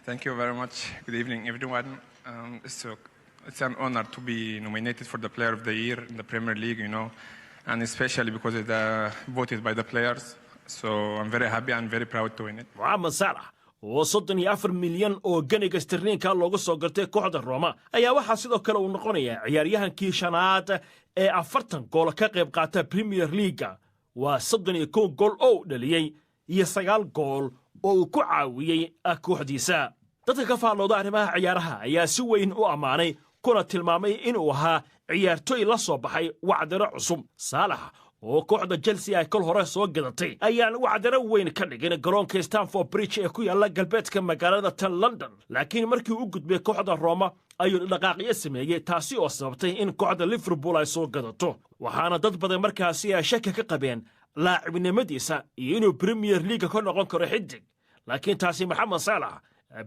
Thank you very much. Good evening, everyone. It's an honor to be nominated for the Player of the Year in the Premier League, and especially because it's voted by the players. So I'm very happy and very proud to win it. Moxamed Saalax oo 34 milyan oo ganiga sterliinka looga soo gartay kooxda Roma ayaa waxaa sidoo kale uu noqonayaa ciyaaryahankii shanaad ee 40 gool ka qayb qaata Premier League-ga. Waa 31 gool oo uu dhaliyey iyo 9 gool oo uu ku caawiyey kooxdiisa. Dadka ka faallooda arrimaha ciyaaraha ayaa si weyn u ammaanay kuna tilmaamay inuu ahaa ciyaartoy la soo baxay wacdaro cusub. Saalax oo kooxda Chelsea ay kol hore soo gadatay ayaan wacdaro weyn ka dhigin garoonka Stamford Bridge ee ku yaalla galbeedka magaalada tan London, laakiin markii u gudbay kooxda Roma ayuu dhaqaaqyo sameeyey, taasi oo sababtay in kooxda Liverpool ay soo gadato. Waxaana dad badan markaasi ay shaki ka qabeen laacibnimadiisa iyo inuu Premier League ka noqon karo xidig, laakiin taasi Maxamed Saalax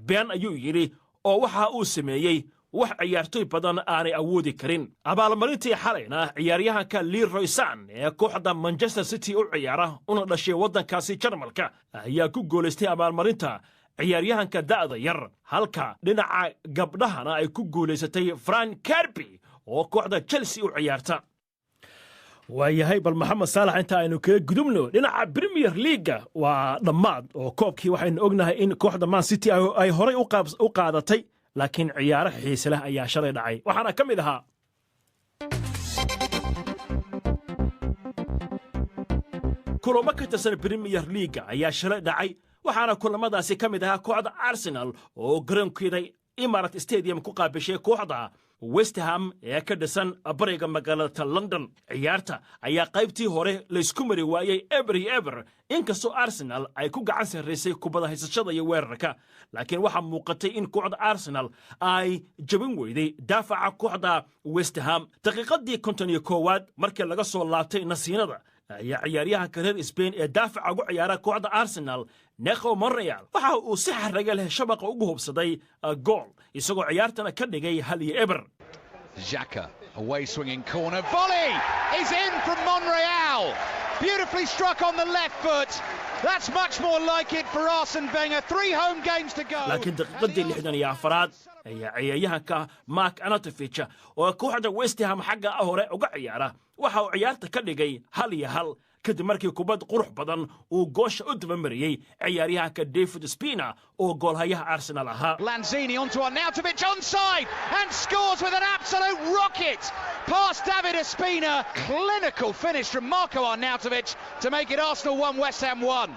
been ayuu yidhi oo waxa uu sameeyey Wax ciyaartoy badan aanay awoodi karin. Abaalmarintii xalayna, ciyaaryahanka Leroy Sane ee kooxda Manchester City u ciyaara, una dhashay waddankaasi Jarmalka, ayaa ku guulaystay abaalmarinta ciyaaryahanka da'da yar, halka dhinaca gabdhahana ay ku guulaysatay Fran Kirby oo kooxda Chelsea u ciyaarta. Waayahay, bal Maxamed Saalax inta aynu kaga gudubno, dhinaca Premier League-ga waa dhammaad oo koobkii waxaynu ognahay in kooxda Man City ay horay u qaadatay, laakiin ciyaaro xiise leh ayaa shalay dhacay, waxaana ka mid ahaa kulamo ka tirsan Premier League-ga ayaa shalay dhacay. Waxaana kulamadaasi ka mid ahaa kooxda Arsenal oo garoonkeeda Emirates Stadium ku qaabishay kooxda West Ham ee ka dhisan bariga magaalada London. Ciyaarta ayaa qaybtii hore laysku mari waayey 0-0, inkastoo Arsenal ay ku gacan sarraysay kubada haysashada iyo weerarka, laakiin waxaa muuqatay in kooxda Arsenal ay jabin weyday daafaca kooxda West Ham. Daqiiqadii 51aad, markii laga soo laabtay nasiinada, ayaa ciyaaryahanka reer Spain ee daafaca ugu ciyaara kooxda Arsenal, Nacho Monreal, waxa uu si xaraga leh shabaqa ugu hubsaday gool, isagoo ciyaartana ka dhigay 1-0. Xhaka, away swinging corner. Volley is in from Monreal. Beautifully struck on the left foot. That's much more like it for Arsene Wenger. Three home games to go. Laakiin daqiiqadii 64aad ayaa ciyaaryahanka Mark Arnautovic oo kooxda West Ham xagga hore uga ciyaara waxa uu ciyaarta ka dhigay 1-1, kadib markii kubad qurux badan uu goosha u dabamariyey ciyaaryahanka David Ospina oo goolhayaha Arsenal ahaa. Lanzini onto Arnautovic, onside, and scores with an absolute rocket past David Ospina. Clinical finish from Marco Arnautovic to make it Arsenal 1, West Ham 1.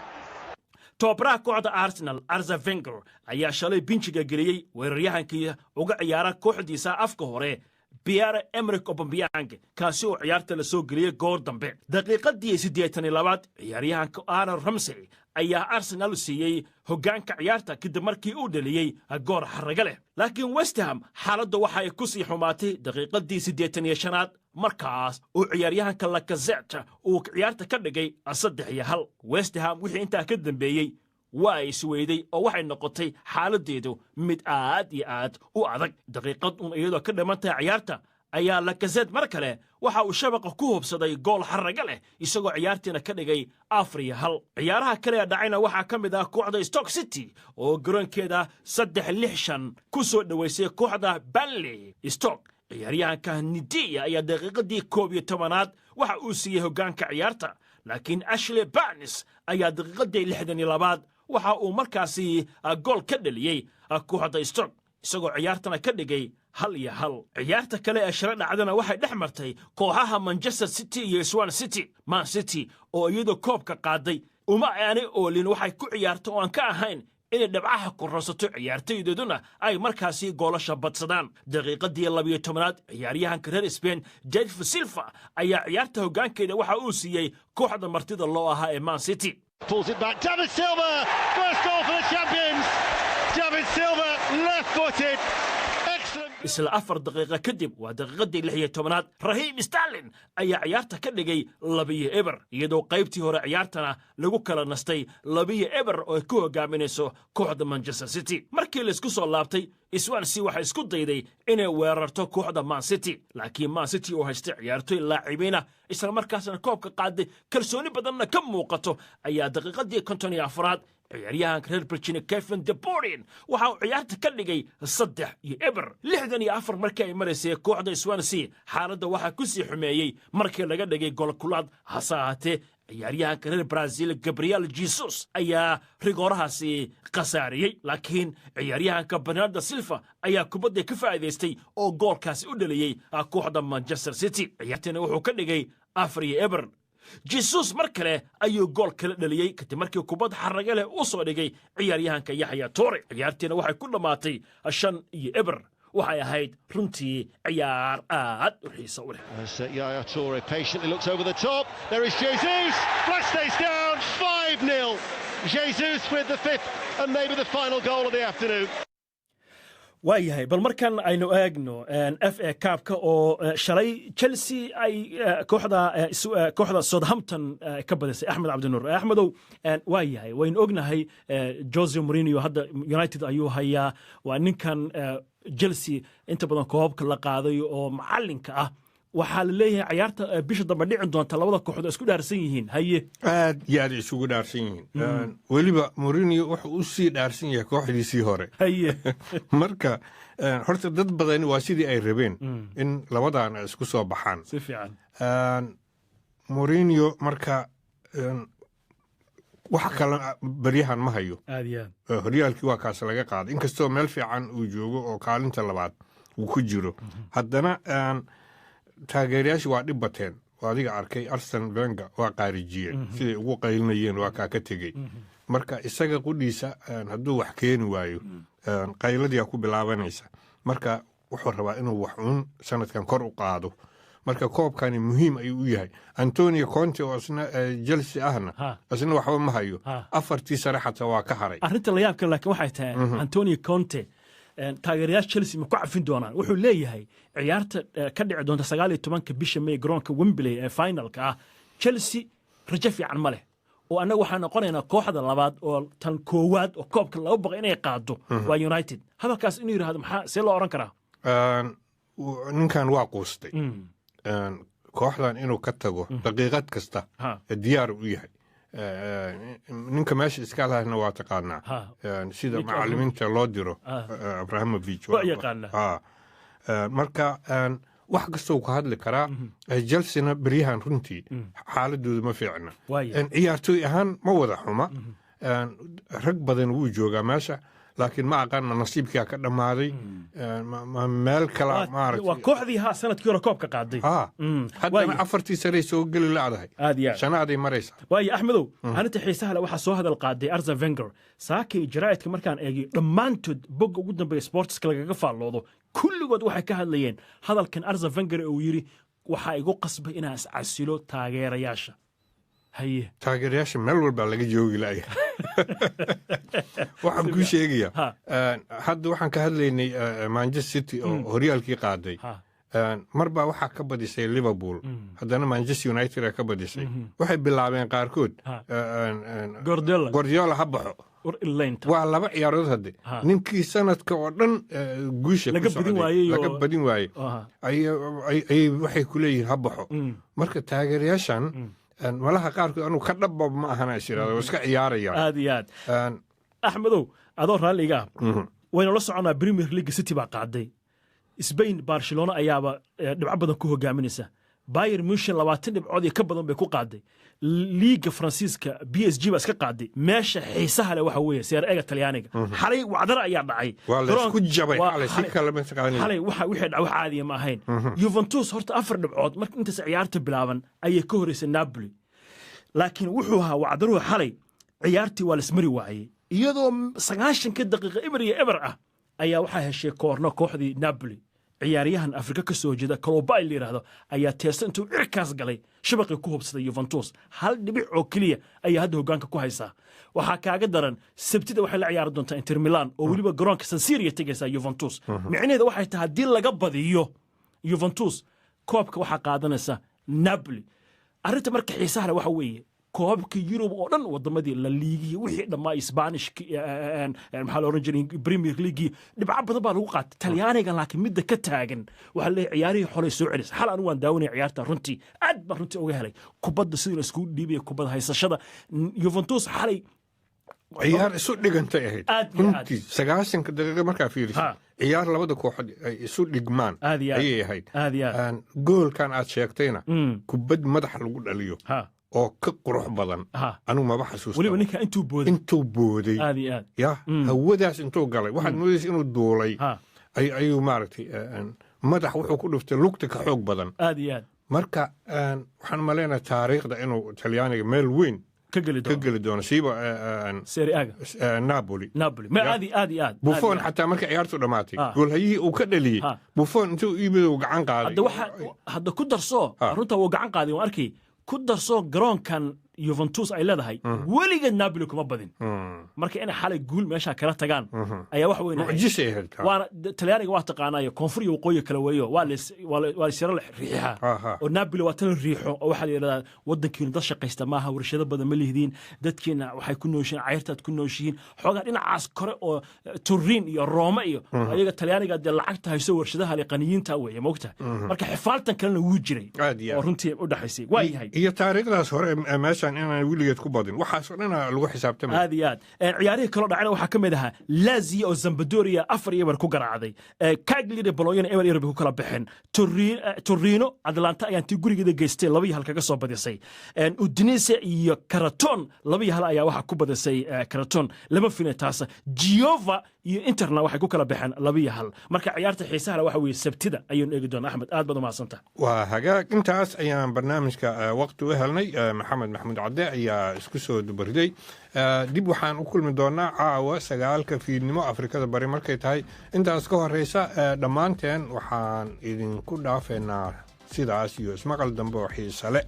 Tababaraha kooxda Arsenal, Arsene Wenger, ayaa shalay binjiga geliyey weeraryahankii uga ciyaara kooxdiisa afka hore, Pierre Emerick Aubameyang, kaasi oo ciyaarta la soo geliyey goor dambe. Daqiiqadii 82aad, ciyaaryahanka Aaron Ramsey ayaa Arsenal siiyey hoggaanka ciyaarta, kadib markii uu dhaliyey goor xarraga leh. Laakiin West Ham xaaladda waxa ay ku sii xumaatay daqiiqadii 85aad, markaas uu ciyaaryahanka Lacazette uu ciyaarta ka dhigay 3-1. West Ham wixii intaa ka dambeeyey waa ay isweyday oo waxay noqotay xaaladdeedu mid aad iyo aad u adag. Daqiiqad un iyadoo ka dhiman tahay ciyaarta ayaa Lacazette mar kale waxa uu shabaqa ku hubsaday gool xarraga leh, isagoo ciyaartiina ka dhigay 4-1. Ciyaaraha kale ee dhacayna waxaa ka mid ah kooxda Stoke City oo garoonkeeda 365 ku soo dhoweysay kooxda Burnley. Stoke ciyaaryahanka Ndiaye ayaa daqiiqadii 11aad waxa uu siiyey hoggaanka ciyaarta, laakiin Ashley Barnes ayaa daqiiqadii 62aad waxa uu markaasi gool ka dhaliyey kooxda Stoke, isagoo ciyaartana ka dhigay 1-1. Ciyaarta kale ee shalo dhacdana waxay dhex martay kooxaha Manchester City iyo Swansea City. Man City oo iyadoo koobka qaaday uma aanay oolin waxay ku ciyaarto oo aan ka ahayn inay dhabcaha kororsato, ciyaartoydooduna ay markaasi goolasha badsadaan. Daqiiqadii 12aad, ciyaaryahanka reer Spain David Silva ayaa ciyaarta hoggaankeeda waxa uu siiyey kooxda martida loo ahaa ee Man City. Pulls it back. David Silva, first goal for the champions. David Silva, left footed. Excellent. Isla 4 daqiiqa kadib, waa daqiiqadii 16aad, Raheem Sterling ayaa ciyaarta ka dhigay 2-0, iyadoo qaybtii hore ciyaartana lagu kala nastay 2-0 oo ay ku hogaaminayso kooxda Manchester City. Markii laisku soo laabtay, Swansea waxay isku dayday inay weerarto kooxda Man City, laakiin Man City oo haystay ciyaartoy laacibiina, isla markaasna koobka qaaday, kalsooni badanna ka muuqato, ayaa daqiiqadii 54aad ciyaaryahanka reer Virginia Kevin De Bruyne waxa uu ciyaarta ka dhigay 3-0. 64 markii ay maraysay kooxda Swansea xaaladda waxaa ku sii xumeeyey markii laga dhigay golkulaad. Hase ahaatee, ciyaaryahanka reer Brazil Gabriel Jesus ayaa rigoorahaasi khasaariyey, laakiin ciyaaryahanka Bernardo Silva ayaa kubadda ka faa'iidaystay oo goolkaasi u dhaliyey kooxda Manchester City. Ciyaartiina wuxuu ka dhigay 4-0. Jesus mar kale ayuu gool kala dhaliyey, kadib markii kubad xarraga leh u soo dhigay ciyaaryahanka Yaya Toure. Ciyaartiina waxay ku dhammaatay 5-0. Waxay ahayd runtii ciyaar aad u xiiso u leh. As Yaya Toure patiently looks over the top. There is Jesus. Flag stays down. 5-0. Jesus with the fifth and maybe the final goal of the afternoon. Waayahay, bal markan aynu eegno FA Cup-ka oo shalay Chelsea ay kooxda Southampton ka badisay. Axmed Cabdinuur, Axmedow, waa yahay, waynu ognahay Jose Mourinho hadda United ayuu hayaa. Waa ninkan Chelsea inta badan koobabka la qaaday oo macalinka ah, waxaa la leeyahay ciyaarta bisha dambe dhici doonta labada kooxood isku dhaarsan yihiin. Haye. Aad iyo aad isugu dhaarsan yihiin. Weliba Mourinho wuxuu u sii dhaarsan yahay kooxdiisii hore. Marka horta dad badani waa sidii ay rabeen in labadan ay isku soo baxaan. Si fiican. Mourinho marka wax kale beryahan ma hayo. Aad iyo aad. Horyaalkii waa kaas laga qaaday, inkastoo meel fiican uu joogo oo kaalinta labaad uu ku jiro, haddana taageerayaashu waa dhib bateen. Oo adiga arkay, Arsene Wenger waa qaarijiyeen, siday ugu qaylinayeen, waa kaa ka tegey. Marka isaga qudhiisa hadduu wax keeni waayo, qayladiyaa ku bilaabanaysa. Marka wuxuu rabaa inuu wax uun sanadkan kor u qaado. Marka koobkani muhiim ayuu u yahay. Antonio Conte oo isna Chelsea ahna, isna waxba ma hayo, afartii sare xataa waa ka haray. Arrinta la yaabka laakiin waxay tahay, Antonio Conte taageerayaasha Chelsea ma ku cafin doonaan? Wuxuu leeyahay ciyaarta ka dhici doonta 19-ka bisha May garoonka Wembley ee finalka ah, Chelsea rajo fiican ma leh, oo annaga waxaan noqonaynaa kooxda labaad, oo tan koowaad oo koobka laga baqay inay qaado waa United. Hadalkaas inuu yidhahdo maxaa, see loo odhan karaa? Ninkan waa quustay. Kooxdan inuu ka tago daqiiqad kasta diyaar u yahay. Ninka meesha iska lahna waa taqaanaa, sida macalimiinta loo diro, Abrahamovich. Marka wax kastoo ka hadli karaa. Chelsea-na beryahan runtii xaaladoodu ma fiicna. Ciyaartooy ahaan ma wada xuma, rag badan wuu joogaa meesha, laakiin ma aqaan ma nasiibkaa ka dhammaaday ma meel kala. Maaragtay, waa kooxdii ha sanadkii hore koobka qaaday. Haddana afartii sare soo geli la'dahay. Aad iyo aad. Shanaaday maraysaa. Waayo Axmedow, arrinta xiisaha le waxaa soo hadal qaaday Arsene Wenger. Saakay jaraa'idka markaan eegay, dhammaantood bogga ugu dambeeya sportska lagaga faalloodo, kulligood waxay ka hadlayeen hadalkan Arsene Wenger ee uu yidhi: "Waxaa igu qasbay inaan iscasilo taageerayaasha." Haye. Taageerayaasha meel walbaa laga joogi la'ya. Waxaan kuu sheegayaa, hadda waxaan ka hadlaynay Manchester City oo horyaalkii qaaday. Mar baa waxaa ka badisay Liverpool, haddana Manchester United aa ka badisay. Waxay bilaabeen qaarkood "Guardiola ha baxo." Waa laba ciyaarood hadde. Ninkii sanadka oo dhan guusha laga badin waayey ayay waxay ku leeyihiin ha baxo. Marka taageerayaashan malaha qaarkood anugu ka dhabba ma ahana is yidhahdo, iska ciyaarayaan. Aad iyo aad. Axmedow, adoo raalliga ah, waynu la soconaa Premier League City baa qaaday. Spain Barcelona ayaaba dhibco badan ku hogaaminaysa. Bayern Munchen 20 dhibcood iyo ka badan bay ku qaaday. Liiga Faransiiska PSG baa iska qaaday. Meesha xiisaha leh waxa weeye Serie A-ga Talyaaniga. Xalay wacdara ayaa dhacay. Waa la isku jabay xalay, si kale ma taqaanin. Xalay waxa wixii dhacay wax caadiya ma ahayn. Juventus horta afar dhibcood marka intaas ciyaarta bilaaban ayay ka horeysay Napoli, laakiin wuxuu ahaa wacdaruhu xalay ciyaartii waa laismari waayey, iyadoo 90-ka daqiiqa eber iyo eber ah ayaa waxaa heshay koorno kooxdii Napoli. Ciyaaryahan Afrika ka soo jeeda, Koulibaly la yidhaahdo, ayaa teesto intuu cirkaas galay shabaqii ku hubsaday. Juventus hal dhibic oo keliya ayaa hadda hoggaanka ku haysaa. Waxaa kaaga daran, Sabtida waxay la ciyaari doontaa Inter Milan oo weliba garoonka San Siro tegaysaa Juventus. Micnaheeda waxay tahay haddii laga badiyo Juventus, koobka waxaa qaadanaysa Napoli. Arrinta marka xiisaha leh waxa weeye koobabka Yurub oo dhan, wadamadii La Ligihii, wixii dhammaa, Isbaanishki, maxaa la oran jiray, Premier Leaguei, dhibco badan baa lagu qaatay Talyaaniga. Laakiin midda ka taagan waxaa leeyahay ciyaarihii xolay soo celis. Xal anigu waan daawanaya ciyaarta, runtii aad baan runtii uga helay kubadda sidii la iskugu dhiibaya, kubadda haysashada Juventus xalay. Ciyaar isu dhigantay ahayd. Aad iyo aad. Runtii 90-ka daqiiqa markaa fiiriso, ciyaar labada kooxood ay isu dhigmaan Aad iyo aad. ayay ahayd. Aad iyo aad. Goolkan aad sheegtayna, kubad madaxa lagu dhaliyo oo ka qurux badan anigu maba xasuusta. Weliba ninka intuu booday. Intuu booday. Aad iyo aad. Ya hawadaas intuu galay, waxaad moodaysa inuu duulay. Ayuu maaragtay madax wuxuu ku dhuftay lugta ka xoog badan. Aad iyo aad. Marka waxaan maleynayaa taariikhda inuu Talyaaniga meel weyn ka geli doono, ka geli doono, siiba Serie A-ga Napoli. Napoli ma aad iyo aad iyo aad. Buffon xataa markay ciyaartu dhammaatay, goolhayihii uu ka dhaliyey Buffon intuu yimid uu gacan qaaday. Hadda waxa hadda ku darso, runta wuu gacan qaaday, waan arkay. Ku darso garoonkan. Juventus ay leedahay weligeed Napoli kuma badin. Marka inay xalay guul meesha kala tagaan ayaa wax weyn ahayd. Mucjisay ahayd. Waana Talyaaniga, waa taqaanaayo, koonfur iyo waqooyi kala weeyo, waa lasyaro la riixaa oo Napoli waa tan la riixo, oo waxaa la yidhahdaa wadankiinu dad shaqaysta maaha, warshado badan ma lihdiin, dadkiina waxay ku nooshiin cayrtaad ku nooshihiin, xoogaa dhinacaas kore oo Turin iyo Rome iyo ayaga Talyaaniga dee lacagta hayso, warshadaha le, qaniyiinta weeye, moogta. Marka xifaaltan kalena wuu jiray Aad iyo oo aad. runtii u dhexaysay waa yahay. Iyo taariikhdaas hore ee meeshan inaan weligeed ku badin, waxaasoo dhana lagu xisaabtamay. Aad iyo aad. Ciyaarihii kaloo dhacayna waxaa ka mid ahaa Lazio oo Sampdoria 4-0 ku garaacday. Cagliari, Bologna 0-0 bay ku kala baxeen. Torino Atalanta ayaan tii gurigeeda geystay 2-1 kaga soo badisay. Udinese iyo Crotone 2-1 ayaa waxaa ku badisay Crotone, lama filin taas. Genoa iyo Interna waxay ku kala baxeen 2-1. Marka ciyaarta xiisaha leh waxa weeye Sabtida ayaynu eegi doonaa. Axmed, aad baad umahadsantaha. Waa hagaag, intaas ayaan barnaamijka waqti u helnay. Maxamed Maxamuud Cadde ayaa isku soo dubariday. Dib waxaan u kulmi doonaa caawa 9-ka fiidnimo Afrikada Bari markay tahay. Intaas ka horeysa, dhammaanteen waxaan idinku dhaafeynaa sidaas iyo ismaqal dambe oo xiise leh.